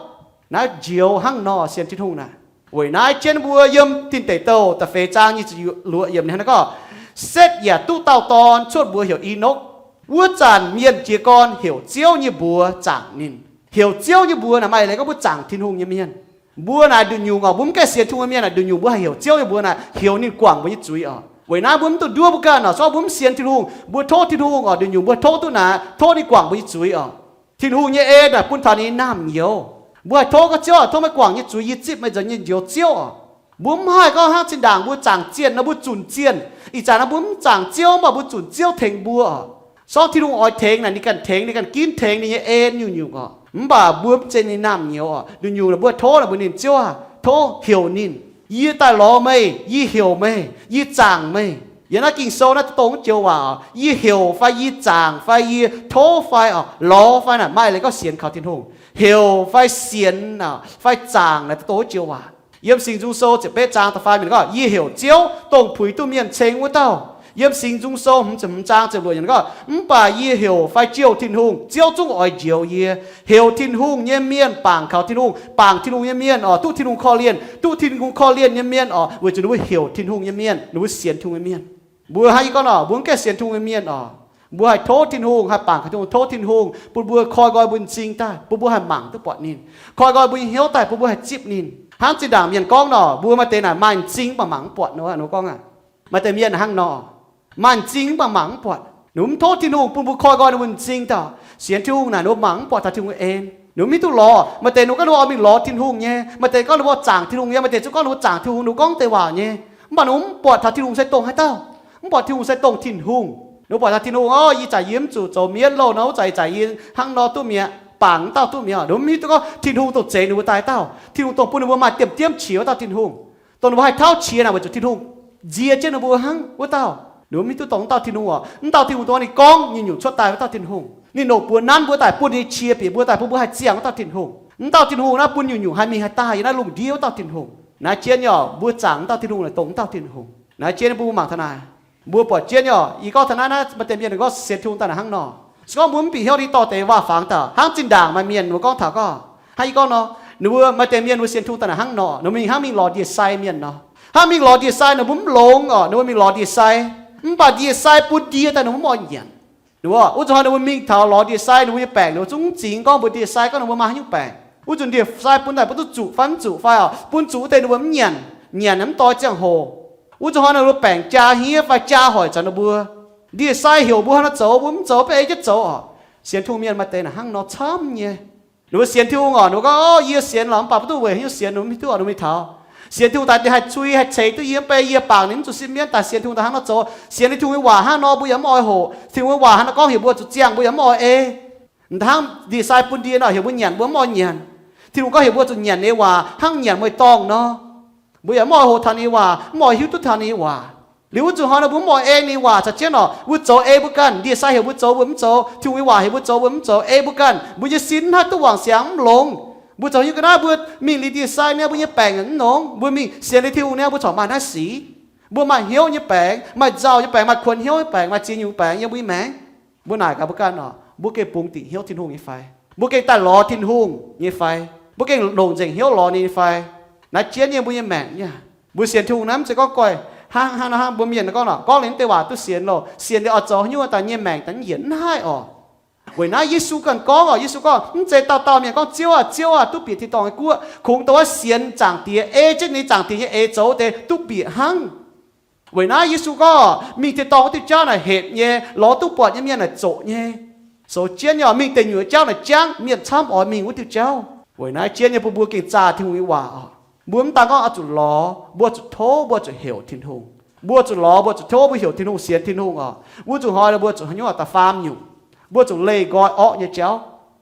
Naaiv njoux hnangv nor sienx Tin-Hungh naaic. Weic naaiv jienv mbuo yiem Dinh Deic Douh da'feix zaang nyic ziepc luoqc yiemc ninh hnangv naaiv gorngv, Setv yaac duqv dauh dorn cuotv mbuox heuc Enokv. Wuov zanc mienh jiez gorn heuc Ziouv nyei mbuox zaangc ninh. Heuc Ziouv nyei mbuox naaic maaih leiz gorngv mbuo zaangc Tin-Hungh nyei mienh. Mbuo naaic nduqc nyungc orqc, mbuo mv gaengh sienx Tin-Hungh nyei mienh naaic nduqc nyungc mbuo haih heuc Ziouv nyei mbuox naaic, heuc ninh guangc mbuo nyei zuiz orqc. Weic naaiv mbuo mv dungx nduov mbuo ganh orqc. Se gorngv mbuo mv sienx Tin-Hungh, mbuo tov Tin-Hungh orqc, nduqc nyungc mbuo haih tov duqv naaic, tov ninh guangc mbuo nyei zuiz orqc. Tin-Hungh nyei en naaic bun taux ninh nyei naamh nyouz. Mbuo haih tov gorngv, Ziouv aah, tov meih guangc yie nyei zuiz, yie zipv meih nzuonx nyei njoux Ziouv orqc. Mbuo mv haih gorngv hnangv zinh ndaangc mbuo zaangc zienh nor mbuo zunc zienh. Ih zanc nor mbuo mv zaangc Ziouv, mv baac mbuo zunc Ziouv tengx mbuo orqc. Se gorngv Tin-Hungh oix tengx naaic ninh ganh tengx, ninh ganh ginv tengx ninh nyei en nyungc-nyungc orqc. Mv baac mbuo mv zeiz ninh naamh nyouz orqc. Nduqc nyungc mbuo tov naaic mbuox ninh, Ziouv aah, tov heuc ninh. Yie daaih lorz meih, yie heuc meih, yie zaangc meih. Yiem naaiv Ging-Sou naaiv dongh joux waac orqc, yie heuc fai yie zaangc fai yie tov fai orqc, lorz fai naaic maaih leiz gorngv sienx kaux Tin-Hungh. Heuc fai sienx orqc fai zaangc naaic dongh joux waac. Yiem Singx Nzung Sou ziepc betv zaang da'faam yiemc gorngv, Yie heuc Ziouv, dongh puix duqv mienh ceng wuov dauh. Yiem Singx Nzung Sou hmz ziepc hmz zaang ziepc luoqc yiemc gorngv, Mv baac yie heuc fai jouh Tin-Hungh, Ziouv zungv oix njoux yie. Heuc Tin-Hungh nyei mienh bangc kaux Tin-Hungh, bangc Tin-Hungh nyei mienh orqc, duqv Tin-Hungh korv-lienh, duqv Tin-Hungh korv-lienh nyei mienh orqc, weic zuqc ninh mbuo heuc Tin-Hungh nyei mienh, ninh mbuo sienx Tin-Hungh nyei mienh. Mbuo hnangv yie gorngv orqc, mbuo mv gaengh sienx Tin-Hungh nyei mienh orqc, mbuo haih tov Tin-Hungh, haih bangc kaux Tin-Hungh, tov Tin-Hungh bun mbuo koi nqoi mbuo nyei m'zing daaih, bun mbuo haih mangc duqv buatc ninh. Koi nqoi mbuo nyei hnyouv daaih, bun mbuo haih zipv ninh. Hnangv zinh ndaangc mienh gorngv nor, mbuo maaih deix naaic maaih m'zing mv baac mangc mv buatc nor, ninh mbuo gorngv aqv. Maaih deix mienh hnangv nor, maaih m'zing mv baac mangc mv buatc. Ninh mbuo mv tov Tin-Hungh bun mbuo koi nqoi ninh mbuo m'zing daaih, sienx Tin-Hungh naaic ninh mbuo mangc mv buatc taux Tin-Hungh nyei en. Ninh mbuo mv hiuv duqv lorz. Maaih deix ninh mbuo gorngv ninh mbuo oix mingh lorz Tin-Hungh nyei, maaih deix gorngv ninh mbuo zaangc Tin-Hungh nyei, maaih deix zungv gorngv ninh mbuo zaangc Tin-Hungh, ninh mbuo gorngv deix waac nyei. Mv baac ninh mbuo mv buatc taux Tin-Hungh se dongh haaix dauh. Mv buatc Tin-Hungh se dongh Tin-Hungh. Ninh mbuo buatc taux Tin-Hungh, o, ih zanc yie mv zuqc zoux mienv louh nor, wuov zanc ih zanc yie hnangv nor duqv mi'aqv, bangc wuov dauh duqv mi'aqv. Ninh mbuo mv hiuv duqv gorngv Tin-Hungh dongh zeix ninh mbuo daaih dauh. Tin-Hungh dongh bun ninh mbuo maaih diemv-diemv qiex wuov dauh Tin-Hungh. Dongh ninh mbuo haih tauv qiex naaic weic zuqc Tin-Hungh nzie jienv ninh mbuo hnangv wuov dauh. Ninh mbuo mv hiuv duqv dongh wuov dauh Tin-Hungh oc. Mv dauh Tin-Hungh dongh ninh gorngv nyungc-nyungc cuotv daaih wuov dauh Tin-Hungh. Ninh ndoqc buoz nanv mbuo daaih bun ninh qiex bieqc mbuo daaih bun mbuo haih ziangh wuov dauh Tin-Hungh. Mv dauh Tin-Hungh naaiv bun nyungc-nyungc haih mingh haih daaih yiem naaiv lungh ndiev wuov dauh Tin-Hungh. Naaiv jienv nyei oc, mbuo zaangc wuov dauh Tin-Hungh naaic dongh wuov dauh Tin-Hungh. Naaiv jienv nyei mbuo mangc taux naaic, mbuo buatc jienv nyei oc. Yie gorngv taux naaiv, naaiv maaih deix mienh ninh gorngv sienx Tin-Hungh daaih naaic hnangv nor. Se gorngv mbuo mv bieqc hnyouv ninh dorh deix waac-fangx daaih hnangv zinh ndaangc maaih mienh mbuo gorngv taux gorngv, hnangv yie gorngv nor, ninh mbuo maaih deix mienh mbuo sienx Tin-Hungh daaih naaic hnangv nor, ninh mbuo mingh hnangv mingh lorz ndie-sai mienh nor. Hnangv mingh lorz ndie-sai ninh mbuo mv longx oc, ninh mbuo mingh lorz ndie-sai. Mv baac ndie-sai bun ndie daaih ninh mbuo mv oix nyanc. Ninh mbuo, wuov zuqc hnoi ninh mbuo mingh taux lorz ndie-sai, ninh mbuo nyei baengc ninh mbuo zungv mv zingx gorngv mbuox ndie-sai gorngv ninh mbuo maaih haaix nyungc baengc. Wuov zuqc ndie-sai bun daaih bun duqv zuqc fai mv zuqc fai oc, bun zuqc wuov deix ninh mbuo mv nyanc, nyanc mv doi ziangh hoc. Wuov zuqc hnoi ninh mbuo baengc jaa hniev fai jaa hoic caux ninh mbuo, ndie-sai heuc mbuo hnangv nor zoux, mbuo mv zoux, beiv ei jienv zoux oc. Sienx Tin-Hungh mienh maaih deix naaic hnangv nor camv nyei. Ninh mbuo sienx Tin-Hungh oc, ninh mbuo gorngv, Yie sienx lorqc, mv baac mv duqv weic haaix nyungc sienx, ninh mbuo mv hiuv duqv oc, ninh mbuo mingh taux. Sienx Tin-Hungh daaih ninh haih cui haih ceix duqv yie, mv baac yie bangc ninh mv zuqc sipv mienv daaih sienx Tin-Hungh daaih hnangv nor zoux. Sienx Tin-Hungh nyei waac hnangv nor mbuo yaac mv oix hoqc. Tin-Hungh nyei waac hnangv nor gorngv heuc mbuo zuqc ziangh mbuo yaac mv oix ei. Hnangv ndie-sai bun ndie nor heuc mbuo nyanc mbuo mv oix nyanc. Tin-Hungh gorngv heuc mbuo zuqc nyanc ninh nyei waac hnangv nyanc mueiz-dorngh nor. Mbuo yaac mv oix hoqc taux ninh nyei waac, mv oix hiuv duqv taux ninh nyei waac. Liuz wuov zuqc hnoi nor mbuo mv oix ei ninh nyei waac caux jienv oc, mbuo zoux ei mbuo ganh. Ndie-sai heuc mbuo zoux mbuo mv zoux, Tin-Hungh nyei waac heuc mbuo zoux mbuo mv zoux, ei mbuo ganh. Mbuo nyei sin mv haih duqv wangc siangx mv longx. Mbuo zoux nyungc ga'naaiv mbuo mingh liuz ndie-sai niaa, mbuo nyei baengc mv nongx, mbuo mingh sienx liuz Tin-Hungh niaa, mbuo corc maaih naaiv sic. Mbuo maaih hnyouv nyei baengc, maaih nzauh nyei baengc, maaih kuonx hnyouv nyei baengc, maaih ziex nyungc baengc yiem mbuo nyei maengc. Mbuo naaic gaax mbuo ganh oc, mbuo gengh bungx dingc hnyouv Tin-Hungh nyei fai? Mbuo gengh daaih lorz Tin-Hungh nyei fai? Mbuo gengh longc nzengc hnyouv lorz ninh nyei fai? Naaiv jienv nyei mbuo nyei maengc nyei. Mbuo sienx Tin-Hungh naaiv mv zeiz gorngv goiv hnangv, hnangv nor hnangv mbuo mienh gorngv nor, gorngv liuz mv deix waac duqv sienx loh, sienx liuz oix zoux haaix nyungc daaih nyei maengc daaih mv yienc, mv haih oc. Weic naaiv Yesu ganh gorngv oc, Yesu gorngv, mv zeiz dauh dauh mienh gorngv, Ziouv aah! Ziouv aah! Duqv bieqc tin-dorngh nyei guoqv. Kungx dongh wuov sienx Zaangc Diex, ei jienv ninh Zaangc Diex nyei eix zoux deix duqv bieqc hnangv. Weic naaiv Yesu gorngv, mingh tin-dorngh wuov diuh jauv naaic hepc nyei, lorz duqv buatc nyei mienh naaic zoqc nyei. Zoux jienv nyei oc, mingh deic nyuoqc jauv naaic jangv, mienh camv oix mingh wuov diuh jauv. Weic naaiv jienv nyei bun mbuo gengh zaah Tin-Hungh nyei waac oc. Mbuo mv daan gorngv oix zuqc lorz, mbuo zuqc tov, mbuo zuqc heuc Tin-Hungh. Mbuo zuqc lorz, mbuo zuqc tov, mbuo heuc Tin-Hungh, sienx Tin-Hungh oc. Wuov zuqc hnoi mbuo zuqc haaix nyungc da'faam nyungc. Mbuo zuqc leih nqoi orqv nyei jauv.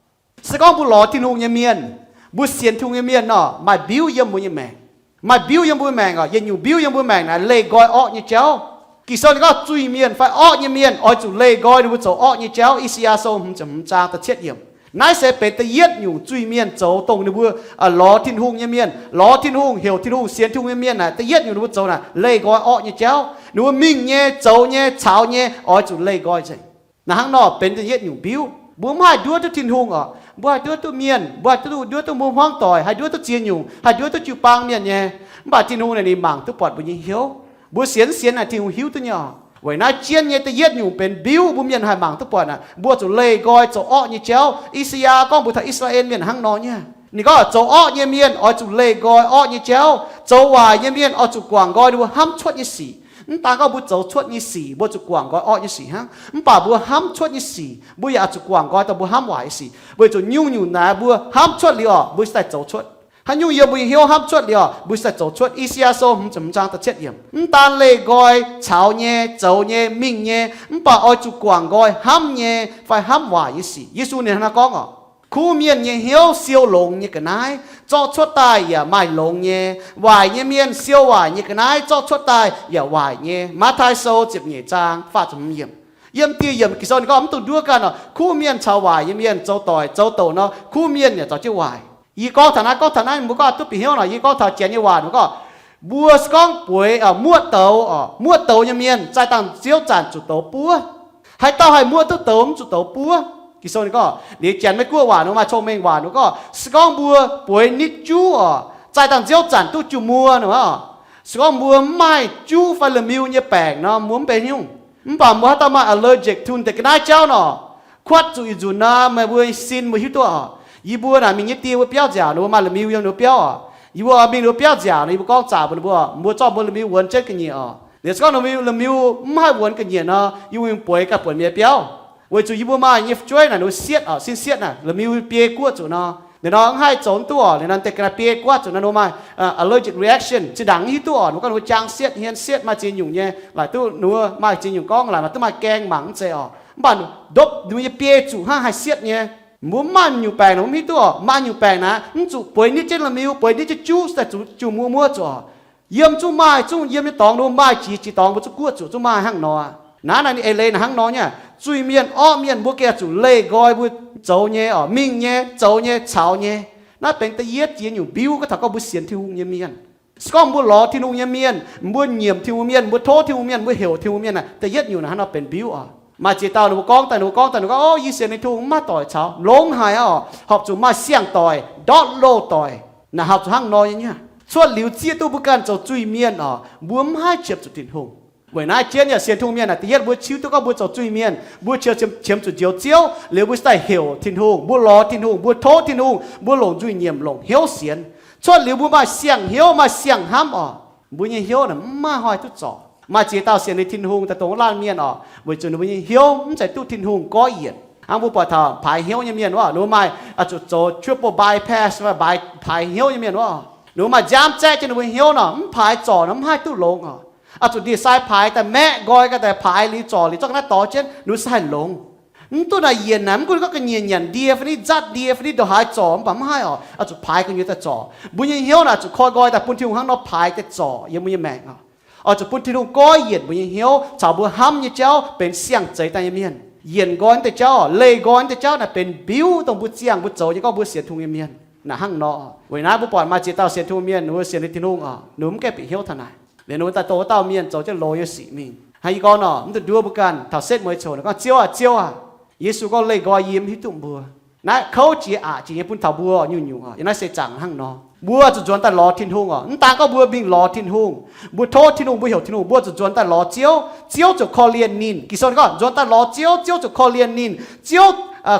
Se gorngv mbuo lorz Tin-Hungh nyei mienh, mbuo sienx Tin-Hungh nyei mienh nor, maaih mbiuv yiem mbuo nyei maengc. Maaih mbiuv yiem mbuo maengc oc. Yietc nyungc mbiuv yiem mbuo maengc naaic leih nqoi orqv nyei jauv. Ging-Sou ninh gorngv zuiz-mienh fai orqv nyei mienh oix zuqc leih nqoi ninh mbuo zoux orqv nyei jauv. I^saa^yaa Sou hmz ziepc hmz zaang da'cietv yiemc. Naaiv se benx da'yietv nyungc zuiz-mienh zoux dongh ninh mbuo lorz Tin-Hungh nyei mienh, lorz Tin-Hungh, heuc Tin-Hungh, sienx Tin-Hungh nyei mienh naaic da'yietv nyungc ninh mbuo zoux naaic leih nqoi orqv nyei jauv. Ninh mbuo mingh nyei, zoux nyei, caux nyei, oix zuqc leih nqoi nzengc. Naaiv hnangv nor benx da'yietv nyungc mbiuv. Mbuo mv haih nduov duqv Tin-Hungh oc. Mbuo haih nduov duqv mienh, mbuo haih nduov duqv mbuo hmuangv doic, haih nduov duqv ziex nyungc, haih nduov duqv jiu-baang mienh nyei. Mv baac Tin-Hungh naaic ninh mangc duqv buatc mbuo nyei hnyouv. Mbuo sienx mv sienx naaic Tin-Hungh hiuv duqv nyei oc. Weic naaiv jienv nyei da'yietv nyungc benx mbiuv mbuo mienh haih mangc duqv buatc naaic, mbuo zuqc leih nqoi zoux orqv nyei jauv. I^saa^yaa gorngv mbuox taux I^saa^laa^en Mienh hnangv nor nyei. Ninh gorngv zoux orqv nyei mienh oix zuqc leih nqoi orqv nyei jauv. Zoux waaic nyei mienh oix zuqc guangc nqoi ninh mbuo hnamv cuotv nyei sic. Mv daan gorngv mbuo zoux cuotv nyei sic, mbuo zuqc guangc nqoi orqv nyei sic hnangv. Mv baac mbuo hnamv cuotv nyei sic mbuo yaac zuqc guangc nqoi dongh mbuo hnamv waaic nyei sic. Weic zuqc nyungc-nyungc naaic mbuo hnamv cuotv liuz oc, mbuo cingx daaih zoux cuotv. Haaix nyungc yiem mbuo nyei hnyouv hnamv cuotv liuz oc, mbuo cingx daaih zoux cuotv. I^saa^yaa Sou hmz ziepc hmz zaang da'cietv yiemc. Mv daan leih nqoi caux nyei, zoux nyei, mingh nyei, mv baac oix zuqc guangc nqoi hnamv nyei fai hnamv waaic nyei sic. Yesu ninh hnangv naaiv gorngv oc. Kuv mienh nyei hnyouv siou longx nyei ga'naaiv zorqv cuotv daaih yaac maaih longx nyei. Waaic nyei mienh siou waaic nyei ga'naaiv zorqv cuotv daaih yaac waaic nyei. Matv^tai Sou ziepc nyeic zaang faah ziepc hmz yiemc. Yiem dieh yiemc Ging-Sou ninh gorngv mv dungx nduov ganh oc, kuv mienh caux waaic nyei mienh zoux doic zoux douc nor, kuv mienh yaac zaux jienv waaic. Yie gorngv taux naaiv, gorngv taux naaiv mbuo gorngv duqv bieqc hnyouv nor, yie gorngv taux janx nyei waac ninh gorngv, mbuo se gorngv bueix muoqv douz oc, muoqv douz nyei mienh zaih dangh nziouv zanc zuqc douz buov. Haaix dauh haih muoqv duqv douz mv zuqc douz buov. Ging-Sou ninh gorngv liuz janx Meiv Guoqv waac ninh maaih cong-mengh waac ninh gorngv, se gorngv mbuo bueix nitv juv oc, zaih dangh nziouv zanc duqv jiu muo nor, se gorngv mbuo mv maaih juv fai la'miu nyei baengc nor, mbuo mv benx nyungc. Mv baac mbuo haaix dauh maaih allergic to deix ga'naaiv jauv nor, kuatv zuqc yietc nzunc nor, meih mbuo sin mbuo hiuv duqv oc. Yie mbuo naaic mingh nyei die mbuo biauv nziaauc ninh mbuo maaih la'miu yiem ninh mbuo biauv oc. Yie mbuo mingh ninh mbuo biauv nziaauc nor, yie mbuo gorngv zaqc mbuox ninh mbuo, mbuo zorqv mbuo la'miu wuonx jienv ga'nyiec oc. Liuz se gorngv ninh mbuo la'miu mv haih wuonx ga'nyiec nor, yie mbuo mingh bueix ganh buonc mienh biauv. Weic zuqc yie mbuo maaih nyei fu'jueiv naaic ninh mbuo sietv oc, sin sietv naaic, la'miu biei guoqv zuqc nor, ninh nor mv haih zoux mv duqv oc. Ninh nor deix ga'naaiv biei guoqv zuqc nor, ninh mbuo maaih allergic reaction, zinh ndaangc mv hiuv duqv oc. Ninh mbuo gorngv ninh mbuo jang sietv, hmien sietv, maaih ziex nyungc nyei, laaic duqv ninh mbuo maaih ziex nyungc gorngv laaic maaih duqv maaih gaeng mangc mv zeiz oc. Mv baac ndopv ninh mbuo nyei biei zuqc hnangv haih sietv nyei. Mbuo mv maaih nyungc baengc naaic mbuo mv hiuv duqv oc. Maaih nyungc baengc naaic mv zuqc bueix nitv jienv la'miu, bueix nitv jienv juv daaih zuqc jiu muo muov zuqc oc. Yiem zungv maaih, zungv yiem nyei dorngx ninh mbuo maaih jiex, jiex dorngx mbuo zungv guoqv zuqc, zungv maaih hnangv nor. Naaiv naaic ninh eix leiz naaic hnangv nor nyei, zuiz-mienh orqv mienh mbuo gengh zuqc leih nqoi mbuo zoux nyei oc, mingh nyei, zoux nyei, caux nyei. Naaiv benx da'yietv jiex nyungc mbiuv gorngv taux gorngv mbuo sienx Tin-Hungh nyei mienh. Se gorngv mbuo lorz Tin-Hungh nyei mienh, mbuo nyiemc Tin-Hungh mienh, mbuo tov Tin-Hungh mienh, mbuo heuc Tin-Hungh mienh naaic, da'yietv nyungc naaic hnangv nor benx mbiuv oc. Maaih ziex dauh ninh mbuo gorngv daaih, ninh mbuo gorngv daaih, ninh gorngv, Ov, yie sienx Tin-Hungh, mv maaih doic caux, longx haic oc, horpc zuqc maaih siang-doic, ndortv loh doic. Naaic horpc zuqc hnangv nor nyei. Cuotv liuz zieqv duqv mbuo ganh zoux zuiz-mienh oc, mbuo mv haih qiemx zuqc Tin-Hungh. Weic naaiv jienv yaac sienx Tin-Hungh mienh naaic da'yietv mbuo qiemx duqv gorngv mbuo zoux zuiz-mienh, mbuo qiemx, qiemx zuqc Njoux Ziouv liuz mbuo cingx daaih heuc Tin-Hungh, mbuo lorz Tin-Hungh, mbuo tov Tin-Hungh, mbuo longc nzuih nyiemc, longc hnyouv sienx. Cuotv liuz mbuo maaih siang-hnyouv, maaih siang-hnamv oc, mbuo nyei hnyouv naaic mv maaih hnoi duqv zorc. Maaih ziex dauh sienx liuz Tin-Hungh daaih dongh laanh mienh oc, weic zuqc ninh mbuo nyei hnyouv mv zeiz duqv Tin-Hungh goiv yienc. Hnangv mbuo buatc taux paaix hnyouv nyei mienh wuov, ninh mbuo maaih oix zuqc zoux triple bypass, paaix hnyouv nyei mienh wuov, ninh mbuo maaih nziaamv zaeqv jienv ninh mbuo hnyouv nor, mv paaix zorc nor mv haih duqv longx oc. Oix zuqc ndie-sai paaix daaih maeqv nqoi ga'daaih paaix liuz zorc liuz zorqv ga'naaiv dorh jienv ninh mbuo se haih longx. Mv duqv naaic yienc naaic, mv gunv gorngv ga'nyiec nyanc ndie fai ni, nzatv ndie fai ni, ndongc haaix zorc mv baac mv haih oc, oix zuqc paaix gu'nyuoz daaih zorc. Mbuo nyei hnyouv naaic oix zuqc koi nqoi daaih bun Tin-Hungh hnangv nor paaix daaih zorc yiem mbuo nyei maengc oc. Oix zuqc bun Tin-Hungh goiv yienc mbuo nyei hnyouv caux mbuo hnamv nyei jauv benx siang-zeix daaih nyei mienh. Yienc nqoi naaiv deix jauv oc, leih nqoi naaiv deix jauv naaic benx mbiuv dongh mbuo ziangh mbuo zoux nyei gorngv mbuo sienx Tin-Hungh nyei mienh. Naaic hnangv nor, weic naaiv mbuo buatc maaih ziex dauh sienx Tin-Hungh mienh, ninh mbuo sienx liuz Tin-Hungh oc, ninh mbuo mv gaengh bieqc hnyouv taux naaic. Liuz ninh mbuo daaih dongh wuov dauh mienh zoux jienv loz nyei sic mingh. Hnangv yie gorngv nor, mv dungx nduov mbuo ganh taux setv mueiz coc, ninh gorngv, Ziouv aac, Ziouv aac, Yesu gorngv, Leih nqoi yie mv hiuv duqv mbuo. Naaiv kouv jiex aqc jiex nyei bun taux mbuo nyungc-nyungc oc. Yiem naaiv seix zaangc hnangv nor, mbuo zuqc nzuonx daaih lorz Tin-Hungh oc. Mv daan gorngv mbuo mingh lorz Tin-Hungh, mbuo tov Tin-Hungh, mbuo heuc Tin-Hungh, mbuo zuqc nzuonx daaih lorz Ziouv. Ziouv ziouc korv-lienh ninh. Ging-Sou ninh gorngv nzuonx daaih lorz Ziouv, Ziouv ziouc korv-lienh ninh. Ziouv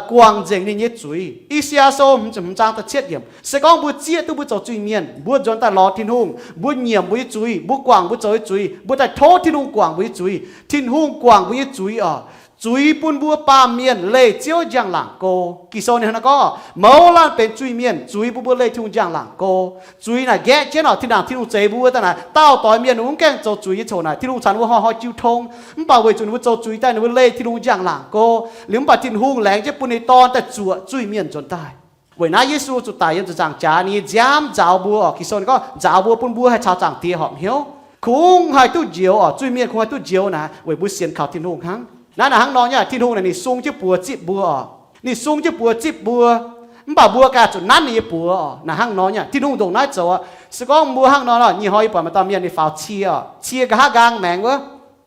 guangc nzengc ninh nyei zuiz. I^saa^yaa Sou hmz zaang da'cietv yiemc, se gorngv mbuo zieqv duqv mbuo zoux zuiz-mienh, mbuo nzuonx daaih lorz Tin-Hungh, mbuo nyiemc mbuo nyei zuiz, mbuo guangc mbuo zoux nyei zuiz, mbuo daaih tov Tin-Hungh guangc mbuo nyei zuiz. Tin-Hungh guangc mbuo nyei zuiz oc. Zuiz bun mbuo baamh mienh leih Ziouv njang-laangc go. Ging-Sou ninh hnangv nor gorngv, mouz laanh benx zuiz-mienh, zuiz bun mbuo leih Tin-Hungh njang-laangc go. Zuiz naaic nqaeqv jienv oc, tin-ndaangc Tin-Hungh zeix mbuo daaih naaic, dauh doix mienh ninh mbuo mv gaengh zoux zuiz nyei coc naaic, Tin-Hungh caux ninh mbuo hnoi-hnoi jiu tong. Mv baac weic zuqc ninh mbuo zoux zuiz daaih, ninh mbuo leih Tin-Hungh njang-laangc go. Liuz mv baac Tin-Hungh laengz jienv bun ninh nyei Dorn daaih zuoqc zuiz-mienh nzuonx daaih. Weic naaiv Yesu zuqc daic yiem ziepc nzaangc jaax, ninh nyei nziaamv nzaaux mbuo oc. Ging-Sou ninh gorngv nzaaux mbuo, bun mbuo haih caux Zaangc Diex horpc hnyouv, kungx haih duqv njoux oc. Zuiz-mienh kungx haih duqv njoux naaic weic mbuo sienx kaux Tin-Hungh hnangv. Naaiv naaic hnangv nor nyei, Tin-Hungh naaic ninh sung jienv buoz zipv mbuo oc. Ninh sung jienv buoz zipv mbuo, mv baac mbuo ganh zuqc nanv ninh nyei buoz oc. Naaic hnangv nor nyei, Tin-Hungh ndongc naaiv zoux oc. Se gorngv mbuo hnangv nor, nyic hnoi yie buatc maaih dauh mienh ninh faaux cie oc, cie nqa'haav nqaang maengx wuov.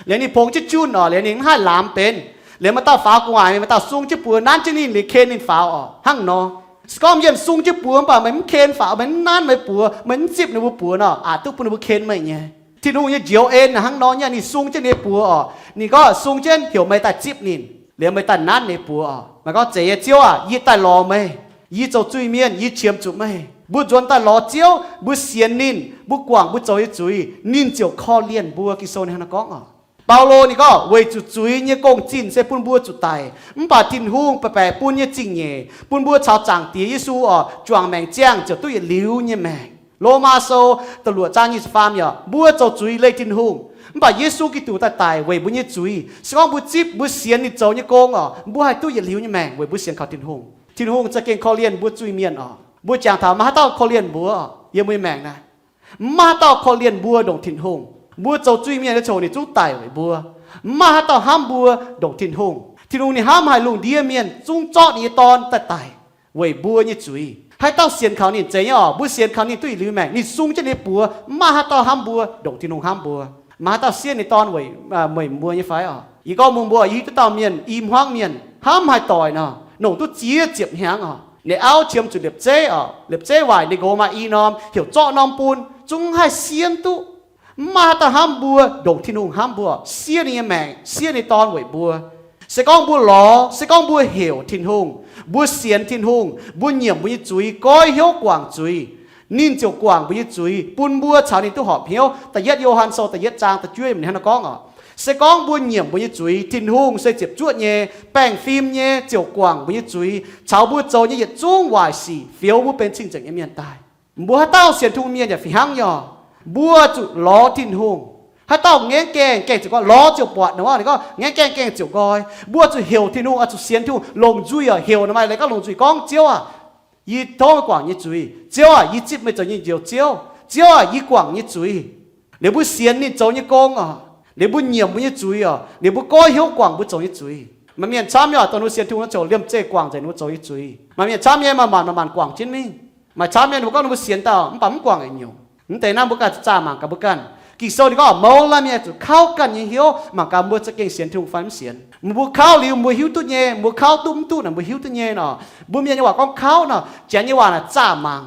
Liuz ninh pongx jienv junh oc, liuz ninh mv haih lamz benx. Liuz maaih dauh faaux gu'nguaaic, maaih dauh sung jienv buoz nanv jienv ninh liuz ken ninh faaux oc. Hnangv nor, se gorngv mienh sung jienv buoz mv baac meih mv ken faaux, meih mv nanv meih buoz, meih mv zipv ninh mbuo buoz nor, aqc duqv bun ninh mbuo ken meih nyei. Tin-Hungh nyei njoux en naaic hnangv nor nyei, ninh sung jienv ninh nyei buoz oc. Ninh gorngv sung jienv heuc meih daaih zipv ninh, liuz meih daaih nanv ninh nyei buoz oc. Meih gorngv, Zeiz nyei Ziouv aac, yie daaih lorz meih. Yie zoux zuiz-mienh, yie qiemx zuqc meih. Mbuo nzuonx daaih lorz Ziouv, mbuo sienx ninh, mbuo guangc mbuo zoux nyei zuiz, ninh ziouc korv-lienh mbuo. Ging-Sou ninh hnangv nor gorngv oc. Baulo ninh gorngv, weic zuqc zuiz nyei gong-zinh se bun mbuo zuqc daic, mv baac Tin-Hungh baeqc baeqc bun nyei zingh nyeic bun mbuo caux Zaangc Diex Yesu oc, juangc maengc ziangh ziouc duqv yietc liuz nyei maengc. Lomaa Sou da'luoqc zaang nyic ziepc faam yiemc, mbuo zoux zuiz leih Tin-Hungh, mv baac Yesu Giduc daaih daic weic mbuo nyei zuiz. Se gorngv mbuo zipv, mbuo sienx ninh zoux nyei gong oc, mbuo haih duqv yietc liuz nyei maengc weic mbuo sienx kaux Tin-Hungh. Tin-Hungh za'gengh korv-lienh mbuo zuiz-mienh oc. Mbuo jangx taux maaih haaix dauh korv-lienh mbuo oc? Yiem mbuo nyei maengc naaiv, mv maaih haaix dauh korv-lienh mbuo ndongc Tin-Hungh. Mbuo zoux zuiz-mienh nyei coc ninh zungv daic weic mbuo. Mv maaih haaix dauh hnamv mbuo ndongc Tin-Hungh. Tin-Hungh ninh hnamv haic lungh ndiev mienh, zungv zorqv ninh nyei Dorn daaih daic weic mbuo nyei zuiz. Haaix dauh sienx kaux ninh, zeiz nyei oc, mbuo sienx kaux ninh duqv yietc liuz maengc, ninh sung jienv ninh nyei buoz, mv maaih haaix dauh hnamv mbuo ndongc Tin-Hungh hnamv mbuo. Maaih haaix dauh siev ninh nyei Dorn weic, weic mbuo nyei fai oc? Yie gorngv mbuox mbuo, yie hiuv duqv dauh mienh i hmuangv mienh, hnamv haaix doic nor, longc duqv ziex ziepc hnyangx oc. Ninh auv qiemx zuqc liepc zeiv oc, liepc zeiv waaic ninh nqox maaih i norm, heuc zorqv norm bun, zungv mv haih sienv duqv. Mv maaih haaix dauh hnamv mbuo ndongc Tin-Hungh hnamv mbuo, siev ninh nyei maengc, siev ninh Dorn weic mbuo. Se gorngv mbuo lorz, se gorngv mbuo heuc Tin-Hungh, mbuo sienx Tin-Hungh, mbuo nyiemc mbuo nyei zuiz, goiv hnyouv guangc zuiz, ninh ziouc guangc mbuo nyei zuiz, bun mbuo caux ninh duqv horpc hnyouv. Da'yietv Yo^han Sou da'yietv zaang da'juov yiemc ninh hnangv nor gorngv oc, se gorngv mbuo nyiemc mbuo nyei zuiz, Tin-Hungh se ziepc zuoqv nyei, baengh fim nyei, ziouc guangc mbuo nyei zuiz, caux mbuo zoux nyei yietc zungv waaic sic, fioux mbuo benx cing-nzengc nyei mienh daaih. Mbuo haaix dauh sienx Tin-Hungh mienh yaac fih hnangv nyei oc. Mbuo zuqc lorz Tin-Hungh. Haaix dauh ngaengv gaengh gaengh ziouc nqoi, lorz ziouc buatc nor, ninh gorngv ngaengv gaengh gaengh ziouc nqoi. Mbuo zuqc heuc Tin-Hungh, oix zuqc sienx Tin-Hungh, longc nzuih oc, heuc nor maaih leiz gorngv longc nzuih gorngv, Ziouv aac, yie tov meih guangc nyei zuiz. Ziouv aac, yie zipv meih zoux nyei Njoux Ziouv. Ziouv aac, yie guangc nyei zuiz. Liuz mbuo sienx ninh zoux nyei gong oc, liuz mbuo nyiemc mbuo nyei zuiz oc, liuz mbuo goiv hnyouv guangc mbuo zoux nyei zuiz. Maaih mienh camv nyei oc, dongh ninh mbuo sienx Tin-Hungh naaiv ziouc liemh zeih guangc nzengc ninh mbuo zoux nyei zuiz. Maaih mienh camv nyei, maaih maanc maaih maanc guangc jienv mingh. Maaih camv nyei ninh mbuo gorngv ninh mbuo sienx dauh mv baac mv guangc yietc nyungc. Mv deix naaiv mbuo ganh zaah mangc gaax mbuo ganh. Ging-Sou ninh gorngv mouz laanh mienh zuqc kauv ganh nyei hnyouv mangc gaax mbuo za'gengh sienx Tin-Hungh fai mv sienx. Mbuo kauv liuz mbuo hiuv duqv nyei, mbuo kauv duqv mv duqv naaic mbuo hiuv duqv nyei nor. Mbuo mienh nyei waac gorngv kauv nor, Janx nyei waac naaic zaah mangc.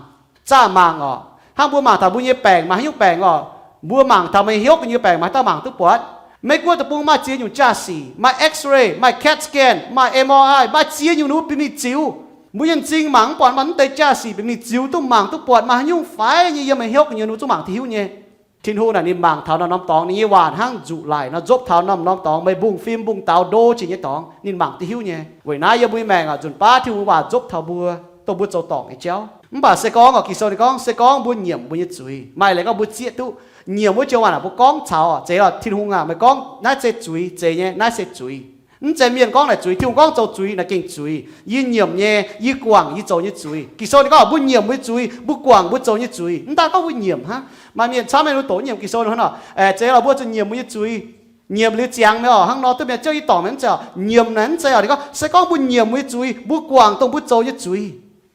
Zaah mangc oc. Hnangv mbuo mangc taux mbuo nyei baengc maaih haaix nyungc baengc oc, mbuo mangc taux meih hnyouv gu'nyuoz baengc maaih haaix dauh mangc duqv buatc? Meiv Guoqv deic-bung maaih ziex nyungc jaa-sic, maaih X-ray, maaih CAT scan, maaih M R I, maaih ziex nyungc ninh mbuo benx mingh ziux. Mbuo yienh zingh mangc mv buatc maaih mv deix jaa-sic benx mingh ziux duqv mangc duqv buatc maaih haaix nyungc faix nyei yiem meih hnyouv gu'nyuoz ninh mbuo zungv mangc duqv hiuv nyei. Tin-Hungh naaic ninh mangc taux norm-norm dorngx, ninh nyei waac hnangv nzuqc laic nor nzopv taux norm-norm dorngx, meih mbungv fim mbungv daux ndo jiex nyei dorngx ninh mangc duqv hiuv nyei. Weic naaiv yiem mbuo nyei maengc oc, nzunc baav Tin-Hungh nyei waac nzopv taux mbuo, dongh mbuo zoux dorngc nyei jauv. Mv baac se gorngv oc, Ging-Sou ninh gorngv se gorngv mbuo nyiemc mbuo nyei zuiz, maaih leiz gorngv mbuo zieqv duqv, nyiemc wuov joux waac naaic mbuo gorngv caux oc, zeiz oc, Tin-Hungh aac, meih gorngv naaiv se zuiz, zeiz nyei, naaiv se zuiz. Mv zeiz mienh gorngv naaic zuiz, Tin-Hungh gorngv zoux zuiz naaic gengh zuiz. Yie nyiemc nyei, yie guangc yie zoux nyei zuiz. Ging-Sou ninh gorngv mbuo nyiemc mbuo nyei zuiz, mbuo guangc mbuo zoux nyei zuiz. Mv daan gorngv mbuo nyiemc hnangv. Maaih mienh camv mienh mbuo doqc nyiemc Ging-Sou ninh hnangv nor, aeqv, zeiz lorqc, mbuo zuqc nyiemc mbuo nyei zuiz. Nyiemc liuz ziangx mi'aqv oc, hnangv nor duqv mienh ziouv yie dorngc mi'aqv, mv zeiz oc. Nyiemc naaic mv zeiz oc, ninh gorngv se gorngv mbuo nyiemc mbuo nyei zuiz, mbuo guangc dongh mbuo zoux nyei zuiz.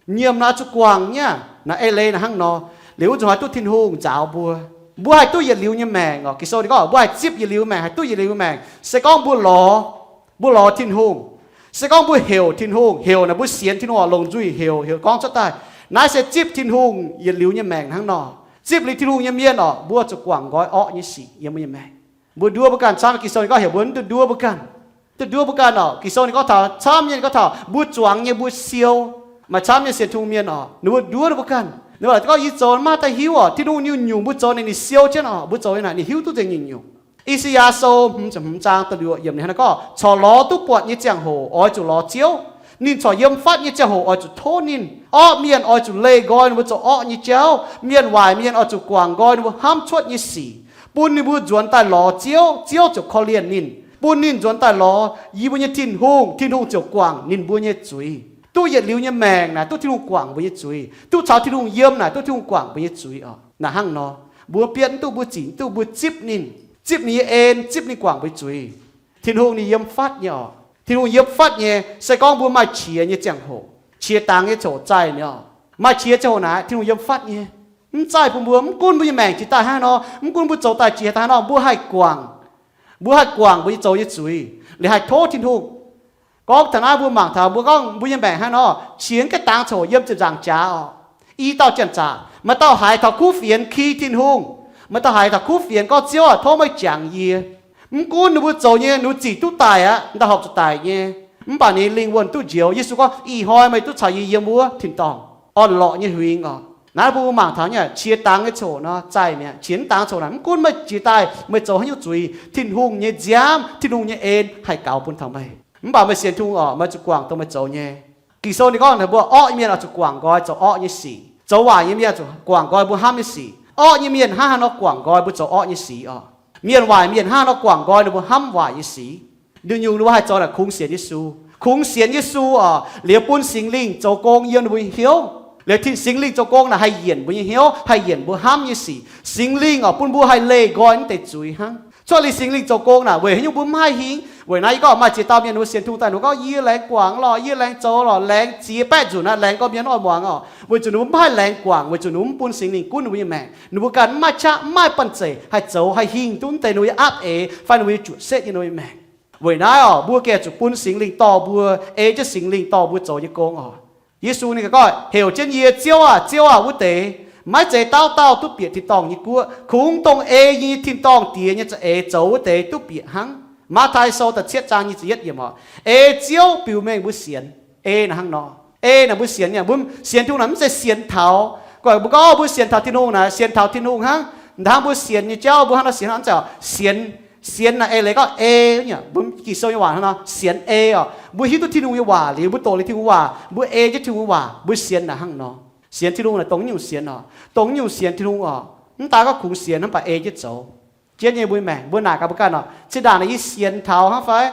Nyiemc naaic zuqc guangc nyei. Naaic eix leiz naaic hnangv nor. Liuz wuov nzunc haih duqv Tin-Hungh nzaaux mbuo. Mbuo haih duqv yietc liuz nyei maengc oc. Ging-Sou ninh gorngv mbuo haih zipv yietc liuz maengc, haih duqv yietc liuz maengc. Se gorngv mbuo lorz, mbuo lorz Tin-Hungh. Se gorngv mbuo heuc Tin-Hungh, heuc naaic mbuo sienx Tin-Hungh oc, longc nzuih heuc, heuc gorngv cuotv daaih. Naaiv se zipv Tin-Hungh yietc liuz nyei maengc hnangv nor. Zipv liuz Tin-Hungh nyei mienh oc, mbuo zuqc guangc nqoi orqv nyei sic yiem mbuo nyei maengc. Mbuo nduov mbuo ganh camv, Ging-Sou ninh gorngv heuc mbuo mv dungx nduov mbuo ganh. Duqv nduov mbuo ganh oc. Ging-Sou ninh gorngv taux camv nyei, ninh gorngv taux mbuo zuangx nyei mbuo siou. Maaih camv nyei sienx Tin-Hungh mienh oc, ninh mbuo nduov ninh mbuo ganh. Ninh mbuo gorngv yie zoux maiv maaih daaih hiuv oc, Tin-Hungh nyungc-nyungc mbuo zoux ninh, ninh siou jienv oc, mbuo zoux naaic ninh hiuv duqv nzengc nyungc-nyungc. I^saa^yaa Sou hmz ziepc hmz zaang da'luoqc yiemc ninh hnangv naaiv gorngv, corc lorz duqv buatc nyei ziangh hoc oix zuqc lorz Ziouv. Ninh corc yiem fatv nyei ziangh hoc oix zuqc tov ninh. Orqv mienh oix zuqc leih nqoi ninh mbuo zoux orqv nyei jauv. Mienh waaic mienh oix zuqc guangc nqoi ninh mbuo hnamv cuotv nyei sic, bun ninh mbuo nzuonx daaih lorz Ziouv, Ziouv ziouc korv-lienh ninh, bun ninh nzuonx daaih lorz yie mbuo nyei Tin-Hungh, Tin-Hungh ziouc guangc ninh mbuo nyei zuiz. Duqv yietc liuz nyei maengc naaic duqv Tin-Hungh guangc mbuo nyei zuiz. Duqv caux Tin-Hungh yiem naaic duqv Tin-Hungh guangc mbuo nyei zuiz oc. Naaic hnangv nor, mbuo bietv mv duqv, mbuo zipv mv duqv, mbuo zipv ninh, zipv ninh nyei en, zipv ninh guangc mbuo nyei zuiz. Tin-Hungh ninh yiem fatv nyei oc. Tin-Hungh yiem fatv nyei. Se gorngv mbuo maaih qiex nyei ziangh hoc, qiex dangx nyei coc zaih mi'aqv oc, maaih qiex ziangh hoc naaic Tin-Hungh yiem fatv nyei. Mv zaih bun mbuo, mv gunv mbuo nyei maengc jiex daaih hnangv nor, mv gunv mbuo zoux daaih jiex daaih hnangv nor, mbuo haih guangc. Mbuo haih guangc mbuo nyei zoux nyei zuiz, liuz haih tov Tin-Hungh. Gorngv taux naaiv mbuo mangc taux mbuo gorngv mbuo nyei maengc hnangv nor, qiex mv gaengh dangx coc yiem ziepc nzaangc jaax oc. I dauh janx-zaqc maaih dauh haiz taux kuv fienx ki Tin-Hungh. Maaih dauh haiz taux kuv fienx gorngv, Ziouv aac, tov meih jangx yie. Mv gunv ninh mbuo zoux nyei ninh mbuo zic duqv daic aqv, m'daaih horpc zuqc daic nyei, mv baac ninh nyei lingh wuonh duqv njoux. Yesu gorngv, Ih hnoi meih duqv caux yie yiem wuov tin-dorngh orn-lorqc nyei huingx oc. Naaiv bun mbuo mangc taux nyei, qiex dangx nyei coc nor zaih mi'aqv. Qiex mv dangx coc naaic, mv gunv meih jiex daaih meih zoux haaix nyungc zuiz, Tin-Hungh nyei nziaamv, Tin-Hungh nyei en haih gaux bun taux meih. Mv baac meih sienx Tin-Hungh oc, meih zuqc guangc dongh meih zoux nyei. Ging-Sou ninh gorngv ninh mbuo orqv nyei mienh oix zuqc guangc nqoi zoux orqv nyei sic. Zoux waaic nyei mienh zuqc guangc nqoi mbuo hnamv nyei sic. Orqv nyei mienh hnangv haaix nor guangc nqoi mbuo zoux orqv nyei sic oc. Mienh waaic mienh hnangv haaix nor guangc nqoi ninh mbuo hnamv waaic nyei sic. Nyungc-nyungc ninh mbuo haih zoux naaic kungx sienx Yesu. Kungx sienx Yesu oc, liuz bun Singx Lingh zoux gong yiem ninh mbuo nyei hnyouv. Liuz Singx Lingh zoux gong naaic haih yienc mbuo nyei hnyouv, haih yienc mbuo hnamv nyei sic. Singx Lingh oc, bun mbuo haih leih nqoi mv deix zuiz hnangv. Cuotv liuz Singx Lingh zoux gong naaic weic haaix nyungc mbuo mv haih hingh? Weic naaiv yie gorngv maaih ziex dauh mienh ninh mbuo sienx Tin-Hungh daaih ninh mbuo gorngv, Yie laengz guangc lorqc, yie laengz zoux lorqc, laengz ziex baeqv nzunc aqv, laengz gorngv mienh oix muangx oc. Weic zuqc ninh mbuo mv haih laengz guangc, weic zuqc ninh mbuo mv bun Singx Lingh gunv ninh mbuo nyei maengc. Ninh mbuo ganh mv maaih qaqv, mv maaih banh zeic haih zoux haih hingh duqv mv deix ninh mbuo nyei apv eix fai ninh mbuo nyei juqc setv yiem ninh mbuo nyei maengc. Weic naaiv oc, mbuo gengh zuqc bun Singx Lingh dorh mbuo, ei jienv Singx Lingh dorh mbuo zoux nyei gong oc. Yesu ninh gorngv, Heuc jienv yie, Ziouv aah! Ziouv aah! wuov deix, maiv zeiz dauh dauh duqv bieqc tin-dorngh nyei guoqv. Kungx dongh ei yie nyei tin-dorngh Diex nyei za'eix zoux wuov deix duqv bieqc hnangv. Matv^taai Sou da'cietv zaang nyic ziepc yietv yiemc oc. Ei Ziouv biux mengh mbuo sienx. Ei naaic hnangv nor. Ei naaic mbuo sienx nyei. Mbuo sienx Tin-Hungh naaic mv zeiz sienx taux, mbuo gorngv mbuo sienx taux Tin-Hungh naaic, sienx taux Tin-Hungh hnangv. Hnangv mbuo sienx nyei jauv mbuo hnangv nor sienx hnangv, mv zeiz oc. Sienx, sienx naaic eix leiz gorngv ei nyei. Mbuo Ging-Sou nyei waac hnangv nor, sienx ei oc. Mbuo hiuv duqv Tin-Hungh nyei waac liuz, mbuo doqc liuz Tin-Hungh waac, mbuo ei jienv Tin-Hungh waac, mbuo sienx naaic hnangv nor. Sienx Tin-Hungh naaic dongh nyungc sienx oc. Dongh nyungc sienx Tin-Hungh oc. Mv daan gorngv kungx sienx hnangv, mv baac ei jienv zoux. Jienv nyei mbuo maengc, mbuo naaic gaax mbuo ganh oc, zinh ndaangc naaic yie sienx taux hnangv fai?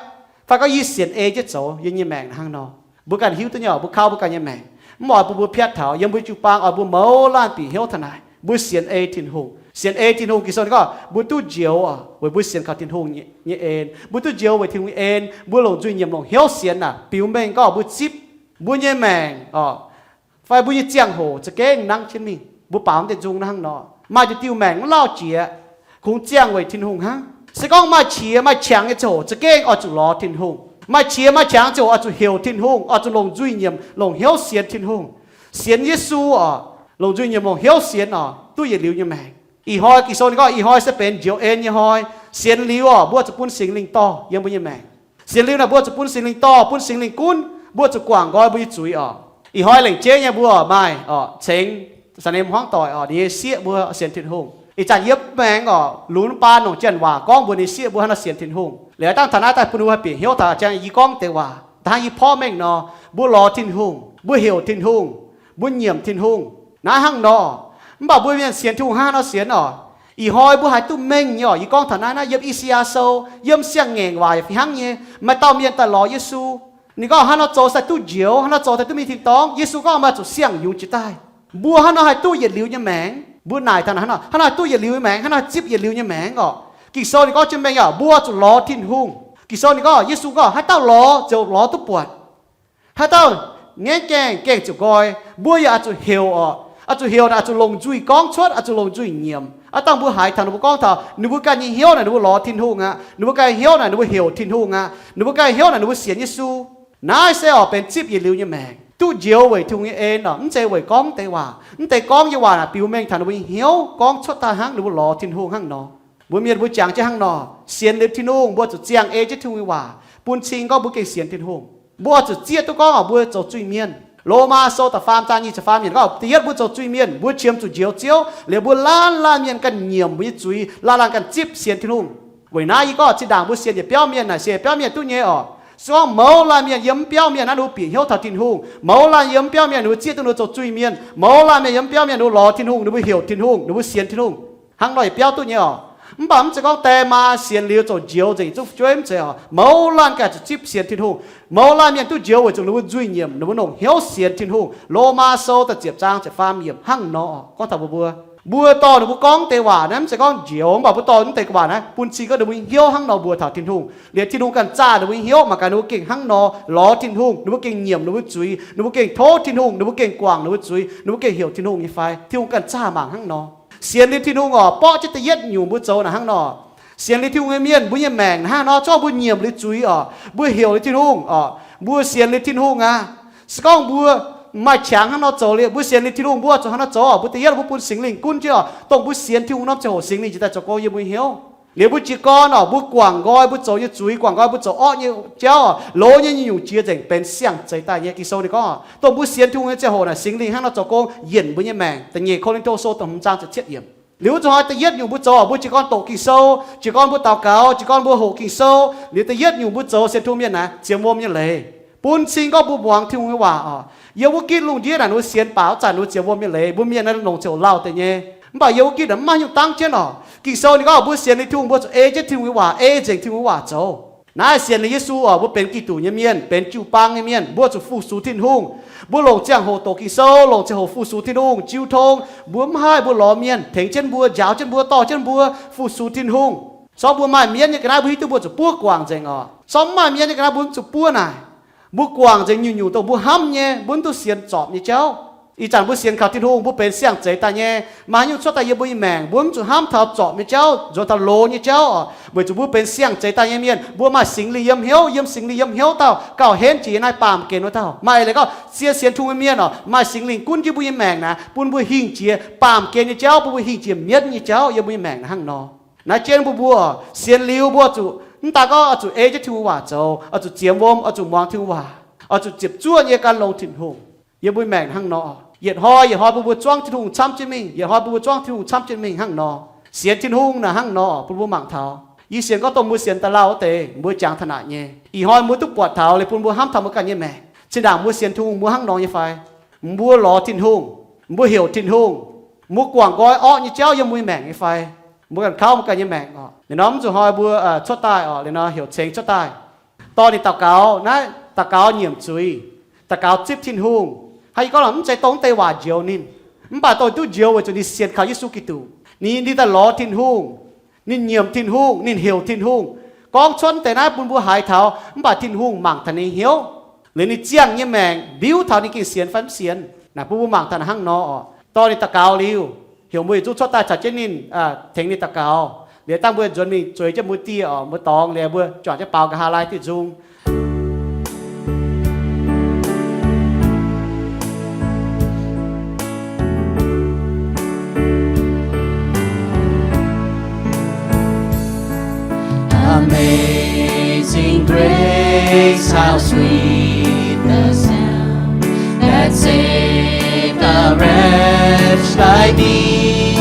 Fai gorngv yie sienx ei jienv zoux yie nyei maengc naaic hnangv nor. Mbuo ganh hiuv duqv nyei oc, mbuo kauv mbuo ganh nyei maengc. Mv oix bun mbuo piatv taux, yiem mbuo jiu-baang oix mbuo mouz laanh bieqc hnyouv taux naaic, mbuo sienx ei Tin-Hungh. Sienx ei Tin-Hungh. Ging-Sou ninh gorngv mbuo duqv njoux oc, weic mbuo sienx kaux Tin-Hungh nyei en. Mbuo duqv njoux weic Tin-Hungh nyei en, mbuo longc nzuih nyiemc longc hnyouv sienx naaic biux mengh gorngv mbuo zipv mbuo nyei maengc oc, fai mbuo nyei ziangh hoc za'gengh nangv jienv mingh. Mbuo baaux mv deix nzung hnangv nor, maaih diuh diuh maengc mv lauh jiex, kungx ziangh weic Tin-Hungh hnangv. Se gorngv maaih qiex maaih qangx nyei ziangh hoc za'gengh oix zuqc lorz Tin-Hungh. Maaih qiex maaih qangx ziangh hoc oix zuqc heuc Tin-Hungh, oix zuqc longc nzuih nyiemc longc hnyouv sienx Tin-Hungh. Sienx Yesu oc, longc nzuih nyiemc longc hnyouv sienx oc, duqv yietc liuz nyei maengc. Ih hnoi Ging-Sou ninh gorngv ih hnoi se benx njoux en nyei hnoi. Sienx liuz oc, mbuo zuqc bun Singx Lingh dorh yiem mbuo nyei maengc. Sienx liuz naaic mbuo zuqc bun Singx Lingh dorh, bun Singx Lingh gunv, mbuo zuqc guangc nqoi mbuo nyei zuiz oc. Ih hnoi lengc jeiv nyei mbuo maaih oc, cengx sax nem hmuangv doic oc, ninh nyei sieqv mbuo sienx Tin-Hungh. Ih zanc yie mv maengx oc, lunx baan longc janx waac gorngv mbuox ninh sieqv mbuo haaix nor sienx Tin-Hungh. Liuz dangh taux naaiv daaih bun ninh mbuo haih bieqc hnyouv taux jang yie gorngv deix waac. Da'hnangv yie porv mengh nor, mbuo lorz Tin-Hungh, mbuo heuc Tin-Hungh, mbuo nyiemc Tin-Hungh, naaiv hnangv nor. Mv baac mbuo mienh sienx Tin-Hungh hnangv haaix nor sienx oc? Ih hnoi mbuo haiz duqv mengh nyei oc. Yie gorngv taux naaiv, naaiv yiem I^saa^yaa Sou, yiem Siang-Ngaengc Waac fih hnangv nyei. Maaih dauh mienh daaih lorz Yesu. Ninh gorngv hnangv nor zoux se duqv njoux, hnangv nor zoux daaih duqv mingh tin-dorngh. Yesu gorngv maaih zuqc siang-yungz jiex daaih. Mbuo hnangv nor haih duqv yietc liuz nyei maengc? Mbuo naaic taux naaic hnangv nor, hnangv nor haih duqv yietc liuz nyei maengc, hnangv nor haih zipv yietc liuz nyei maengc oc? Ging-Sou ninh gorngv jienv mengh oc, mbuo zuqc lorz Tin-Hungh. Ging-Sou ninh gorngv, Yesu gorngv haaix dauh lorz ziouc lorz duqv buatc. Haaix dauh ngaengv gaengh, gaengh ziouc nqoi. Mbuo yaac oix zuqc heuc oc. Oix zuqc heuc naaic oix zuqc longc nzuih gorngv cuotv, oix zuqc longc nzuih nyiemc. Aav dangh mbuo haiz taux ninh mbuo gorngv taux ninh mbuo ganh nyei hnyouv naaic ninh mbuo lorz Tin-Hungh aqv, ninh mbuo ganh nyei hnyouv naaic ninh mbuo heuc Tin-Hungh aqv, ninh mbuo ganh nyei hnyouv naaic ninh mbuo sienx Yesu. Naaiv se oc benx zipv yietc liuz nyei maengc, duqv njoux weic Tin-Hungh nyei en oc, mv zeiz weic gorngv deix waac. Mv deix gorngv nyei waac naaic biux mengh taux ninh mbuo nyei hnyouv gorngv cuotv daaih hnangv ninh mbuo lorz Tin-Hungh hnangv nor. Mbuo mienh mbuo jangx jienv hnangv nor, sienx liuz Tin-Hungh mbuo zuqc ziangh ei jienv Tin-Hungh nyei waac bun cing gorngv mbuo gengh sienx Tin-Hungh. Mbuo oix zuqc zieqv duqv gorngv oc mbuo zoux zuiz-mienh. Lomaa Sou da'faam zaang nyic ziepc faam yiemc gorngv, da'yietv mbuo zoux zuiz-mienh, mbuo qiemx zuqc njoux Ziouv, liuz mbuo laanh laanh mienh ganh nyiemc mbuo nyei zuiz, laanh laanh ganh zipv sienx Tin-Hungh. Weic naaiv yie gorngv zinh ndaangc mbuo sienx yietc biauv mienh naaic sienx yietc biauv mienh duqv nyei oc. Se gorngv mouz laanh mienh yiem mv biauv mienh naaiv ninh mbuo bieqc hnyouv taux Tin-Hungh. Mouz laanh yiem mv biauv mienh ninh mbuo zieqv duqv ninh mbuo zoux zuiz-mienh. Mouz laanh mienh yiem mv biauv mienh ninh mbuo lorz Tin-Hungh, ninh mbuo heuc Tin-Hungh, ninh mbuo sienx Tin-Hungh. Hnangv nor yietc biauv duqv nyei oc. Mv baac mv zeiz gorngv die maa sienx liuz zoux njoux nzengc zuqc fu'jueiv, mv zeiz oc. Mouz laanh ganh zuqc zipv sienx Tin-Hungh. Mouz laanh mienh duqv njoux weic zuqc ninh mbuo nzuih nyiemc, ninh mbuo longc hnyouv sienx Tin-Hungh. Lomaa Sou da'ziepc zaang ziepc faam yiemc hnangv nor oc. Gorngv taux mbuo mbuo, mbuo dorh ninh mbuo gorngv deix waac naaiv mv zeiz gorngv njoux, mv baac mbuo dorh mv deix waac naaiv bun cing gorngv ninh mbuo nyei hnyouv hnangv nor mbuox taux Tin-Hungh. Liuz Tin-Hungh ganh zaah ninh mbuo nyei hnyouv mangc gaax ninh mbuo gengh hnangv nor lorz Tin-Hungh, ninh mbuo gengh nyiemc ninh mbuo zuiz, ninh mbuo gengh tov Tin-Hungh, ninh mbuo gengh guangc ninh mbuo zuiz, ninh mbuo gengh heuc Tin-Hungh nyei fai. Tin-Hungh ganh zaah mangc hnangv nor. Sienx liuz Tin-Hungh oc, borqv jienv da'yietv nyungc mbuo zoux naaic hnangv nor. Sienx liuz Tin-Hungh nyei mienh, mbuo nyei maengc naaiv hnangv nor, zorqv mbuo nyiemc liuz zuiz oc, mbuo heuc liuz Tin-Hungh oc, mbuo sienx liuz Tin-Hungh aqv. Se gorngv mbuo maaih qangx hnangv nor zoux liuz, mbuo sienx liuz Tin-Hungh mbuo zuqc hnangv nor zoux oc. Mbuo da'yietv mbuo bun Singx Lingh gunv jienv oc, dongh mbuo sienx Tin-Hungh norm ziangh hoc Singx Lingh njiec daaih zoux gong yiem mbuo hnyouv. Liuz mbuo jiez gorn oc, mbuo guangc nqoi mbuo zoux nyei zuiz, guangc nqoi mbuo zoux orqv nyei jauv oc, loz nyei nyungc-nyungc jiex nzengc benx siang-zeix daaih nyei. Ging-Sou ninh gorngv oc, dongh mbuo sienx Tin-Hungh nyei ziangh hoc naaic Singx Lingh hnangv nor zoux gong yienc mbuo nyei maengc. Da'nyeic Ko^lin^to Sou da'hmz zaang ziepc cietv yiemc. Liuz zuqc hnoi da'yietv nyungc mbuo zoux, mbuo jiez gorn doqc Ging-Sou, jiez gorn mbuo daux gaux, jiez gorn mbuo hoqc Ging-Sou. Liuz da'yietv nyungc mbuo zoux sienx Tin-Hungh mienh naaic ziemx wuom nyei leiz, bun cing gorngv mbuo muangx Tin-Hungh nyei waac oc. Yiem wuov gitv lungh ndiev naaic ninh mbuo sienx baac wuov zanc ninh mbuo ziemx wuom nyei leiz, mbuo mienh naaiv longc ziouc lauh deix nyei. Mv baac yiem wuov gitv naaic mv maaih nyungc dangv jienv oc. Ging-Sou ninh gorngv mbuo sienx liuz Tin-Hungh mbuo zuqc ei jienv Tin-Hungh nyei waac, ei nzengc Tin-Hungh nyei waac zoux. Naaiv sienx liuz Yesu oc, mbuo benx Giduc nyei mienh, benx jiu-baang nyei mienh, mbuo zuqc fu-sux Tin-Hungh. Mbuo longc ziangh hoc doqc Ging-Sou, longc ziangh hoc fu-sux Tin-Hungh, jiu tong. Mbuo mv haih, mbuo lorz mienh tengx jienv mbuo, njaaux jienv mbuo, dorh jienv mbuo, fu-sux Tin-Hungh. Se gorngv mbuo maaih mienv nyei ga'naaiv, mbuo hiuv duqv mbuo zuqc buov guangc nzengc oc. Se gorngv mv maaih mienv nyei ga'naaiv, mbuo mv zuqc buov naaic. Mbuo guangc nzengc nyungc-nyungc dongh mbuo hnamv nyei, mbuo mv duqv sienx zorpc nyei jauv. Ih zanc mbuo sienx kaux Tin-Hungh, mbuo benx siang-zeix daaih nyei. Maaih haaix nyungc cuotv daaih yiem mbuo nyei maengc, mbuo mv zuqc hnamv taux zorpc nyei jauv, nzuonx taux loz nyei jauv oc. Weic zuqc mbuo benx siang-zeix daaih nyei mienh, mbuo maaih Singx Lingh yiem hnyouv, yiem Singx Lingh yiem hnyouv dauh gauh henv jiex yiem naaiv baamh gen wuov dauh. Maaih leiz gorngv sie sienx Tin-Hungh nyei mienh oc, maaih Singx Lingh gunv jienv mbuo nyei maengc naaic, bun mbuo hingh jiex baamh gen nyei jauv, bun mbuo hingh jiex mienv nyei jauv yiem mbuo nyei maengc naaic hnangv nor. Naaiv jienv mbuo mbuo sienx liuz mbuo zuqc, mv daaih gorngv oix zuqc ei jienv Tin-Hungh waac zoux, oix zuqc ziemx wuom, oix zuqc muangx Tin-Hungh waac, oix zuqc ziepc zuoqv nyei gan longx Tin-Hungh yiem mbuo nyei maengc hnangv nor. Yietc hnoi yietc hnoi bun mbuo zuangv Tin-Hungh camv jienv mingh, yietc hnoi bun mbuo zuangv Tin-Hungh camv jienv mingh hnangv nor. Sienx Tin-Hungh naaic hnangv nor bun mbuo mangc taux. Yie sienx gorngv dongh mbuo sienx daaih lauh wuov deix, mbuo jangx taux naaic nyei. Ih hnoi mbuo duqv buatc taux liuz bun mbuo hnamv taux mbuo ganh nyei maengc. Zinh ndaangc mbuo sienx Tin-Hungh mbuo hnangv nor nyei fai? Mbuo lorz Tin-Hungh, mbuo heuc Tin-Hungh, mbuo guangc nqoi orqv nyei jauv yiem mbuo nyei maengc nyei fai? Mbuo ganh kauv mbuo ganh nyei maengc oc. Liuz nor mv zuqc hnoi mbuo cuotv daaih oc, liuz nor heuc cengx cuotv daaih, dorh ninh daux gaux, naaiv daux gaux nyiemc zuiz, daux gaux zipv Tin-Hungh. Hnangv yie gorngv lorqc, mv zeiz dongh mv deix waac njoux ninh, mv baac dongh duqv njoux weic zuqc ninh sienx kaux Yesu Giduc. Ninh, ninh daaih lorz Tin-Hungh, ninh nyiemc Tin-Hungh, ninh heuc Tin-Hungh gorngv cuotv deix naaiv bun mbuo haiz taux, mv baac Tin-Hungh mangc taux ninh hnyouv, liuz ninh ziangh nyei maengc ndiuv taux ninh gengh sienx fai mv sienx. Naaic bun mbuo mangc taux naaic hnangv nor oc. Dorh ninh daux gaux liuz, heuc mbuo yietc zungv cuotv daaih caux jienv ninh, tengx ninh daux gaux. Liuz dangh mbuo nzuonx mingh zueiz jienv mbuo dieh oc, mbuo dorngx liuz mbuo juangc jienv baaux nqa'haav laai diuh nzung. Amazing grace, how sweet the sound that saved a wretch like me.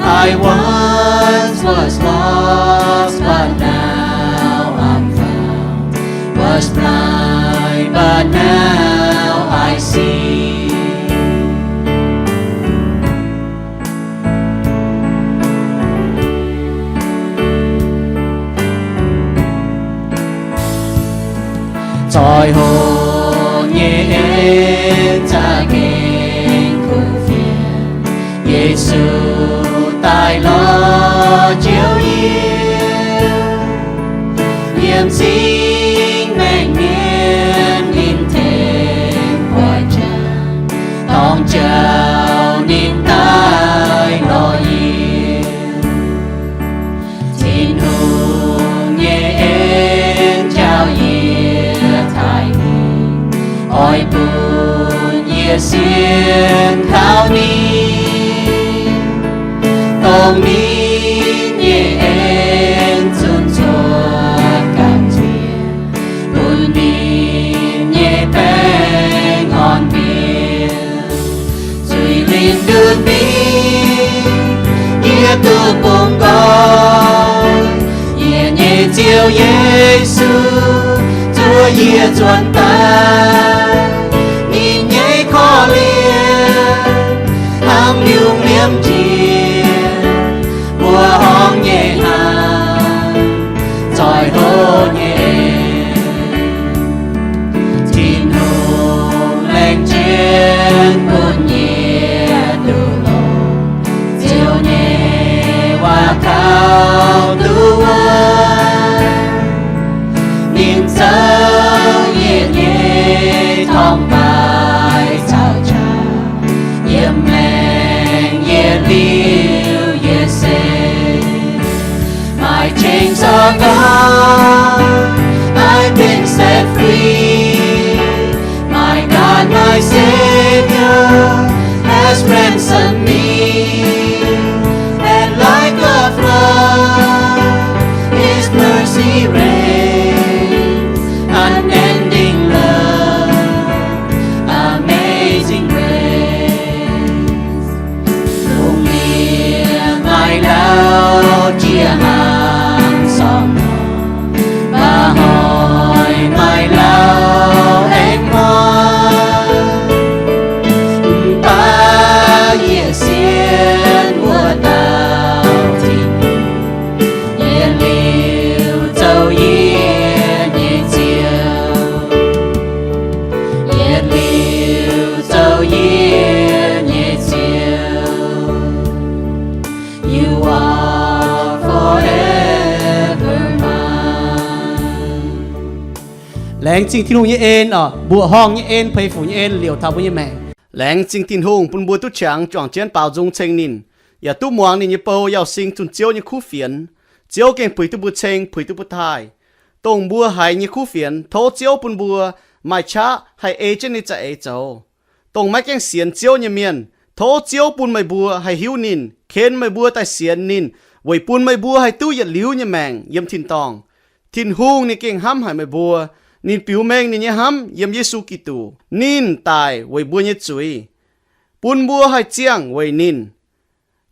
I once was lost, but now I'm found, was blind, but now I see. Zoih hoc nyei en za'gengh kuv fienx, Yesu daaih lorz Ziouv yie. Yiem cing maengc mienh ninh tengx guaix jangx, dorng jauv ninh daaih lorz yie. Tin-Hungh nyei en jauv yie taaih ninh, oix bun yie sienx kaux ninh, dongh ninh nyei en zunc cuotv ganh ziex, bun ninh nyei baengh orn mbienc. Zuiz linh nduqc mingh, yie duqv bungx nqoi, yie nyei Ziouv Yesu zuov yie nzuonx daaih. Ninh nyei korv-lienh hnangv liuz liemh jiex mbuo horngh nyei hnaangx, zoih hoc nyei en. Tin-Hungh laengz jienv bun yie duqv longx Ziouv nyei waac kaux duqv wuov. Ninh zoux yie nyei torngv-baaix caux jaax, yiem maengc yietc liuz yietc seix. My chains are gone, I've been set free. My God, my Savior, has ransomed me. And like a flood, His mercy reigns, unending love, amazing grace. Lungh ndiev maaih lauh jiex hnaangx sorng, mv baac hnoi maaih lauh aengx hmuangx. Mv baac yie sienx wuov dauh Tin-Hungh, yietc liuz zoux yie nyei Ziouv, yietc liuz zoux yie nyei Ziouv. You are forever mine. Laengz zingh Tin-Hungh nyei en oc, mbuoqc horngh nyei en, peix fuc nyei en liouc taux mbuo nyei maengc. Laengz zingh Tin-Hungh bun mbuo duqv qangx juangc jienv baaux nzung ceng ninh, yaac duqv muangx ninh nyei bou Yauh Sing zunh Ziouv nyei kuv fienx. Ziouv gengh puix duqv mbuo ceng, puix duqv mbuo taaih. Dongh mbuo haiz nyei kuv fienx, tov Ziouv bun mbuo maaih qaqv haih ei jienv ninh za'eix zoux. Dongh maiv gaengh sienx Ziouv nyei mienh, tov Ziouv bun meih mbuo haih hiuv ninh, ken meih mbuo daaih sienx ninh, weic bun meih mbuo haih duqv yietc liuz nyei maengc yiem tin-dorngh. Tin-Hungh ninh gengh hnamv haic meih mbuo. Ninh biux mengh ninh nyei hnamv yiem Yesu Giduc. Ninh daic weic mbuo nyei zuiz, bun mbuo haih ziangh weic ninh.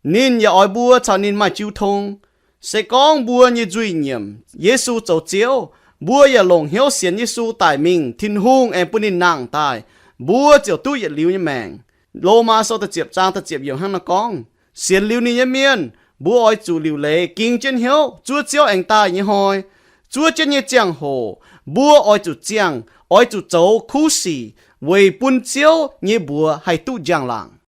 Ninh yaac oix mbuo caux ninh maaih jiu tong. Se gorngv mbuo nyei nzuih nyiemc Yesu zoux Ziouv, mbuo yaac longc hnyouv sienx Yesu daic mingh, Tin-Hungh aengx bun ninh nangh daaih, mbuo ziouc duqv yietc liuz nyei maengc. Lomaa Sou da'ziepc zaang da'ziepc yiemc hnangv naaiv gorngv, sienx liuz ninh nyei mienh, mbuo oix zuqc liuc leiz ging jienv hnyouv zuov Ziouv aengx daaih nyei hnoi. Zuov jienv nyei ziangh hoc, mbuo oix zuqc ziangh, oix zuqc zoux kuv sic weic bun Ziouv nyei mbuox haih duqv njang-laangc.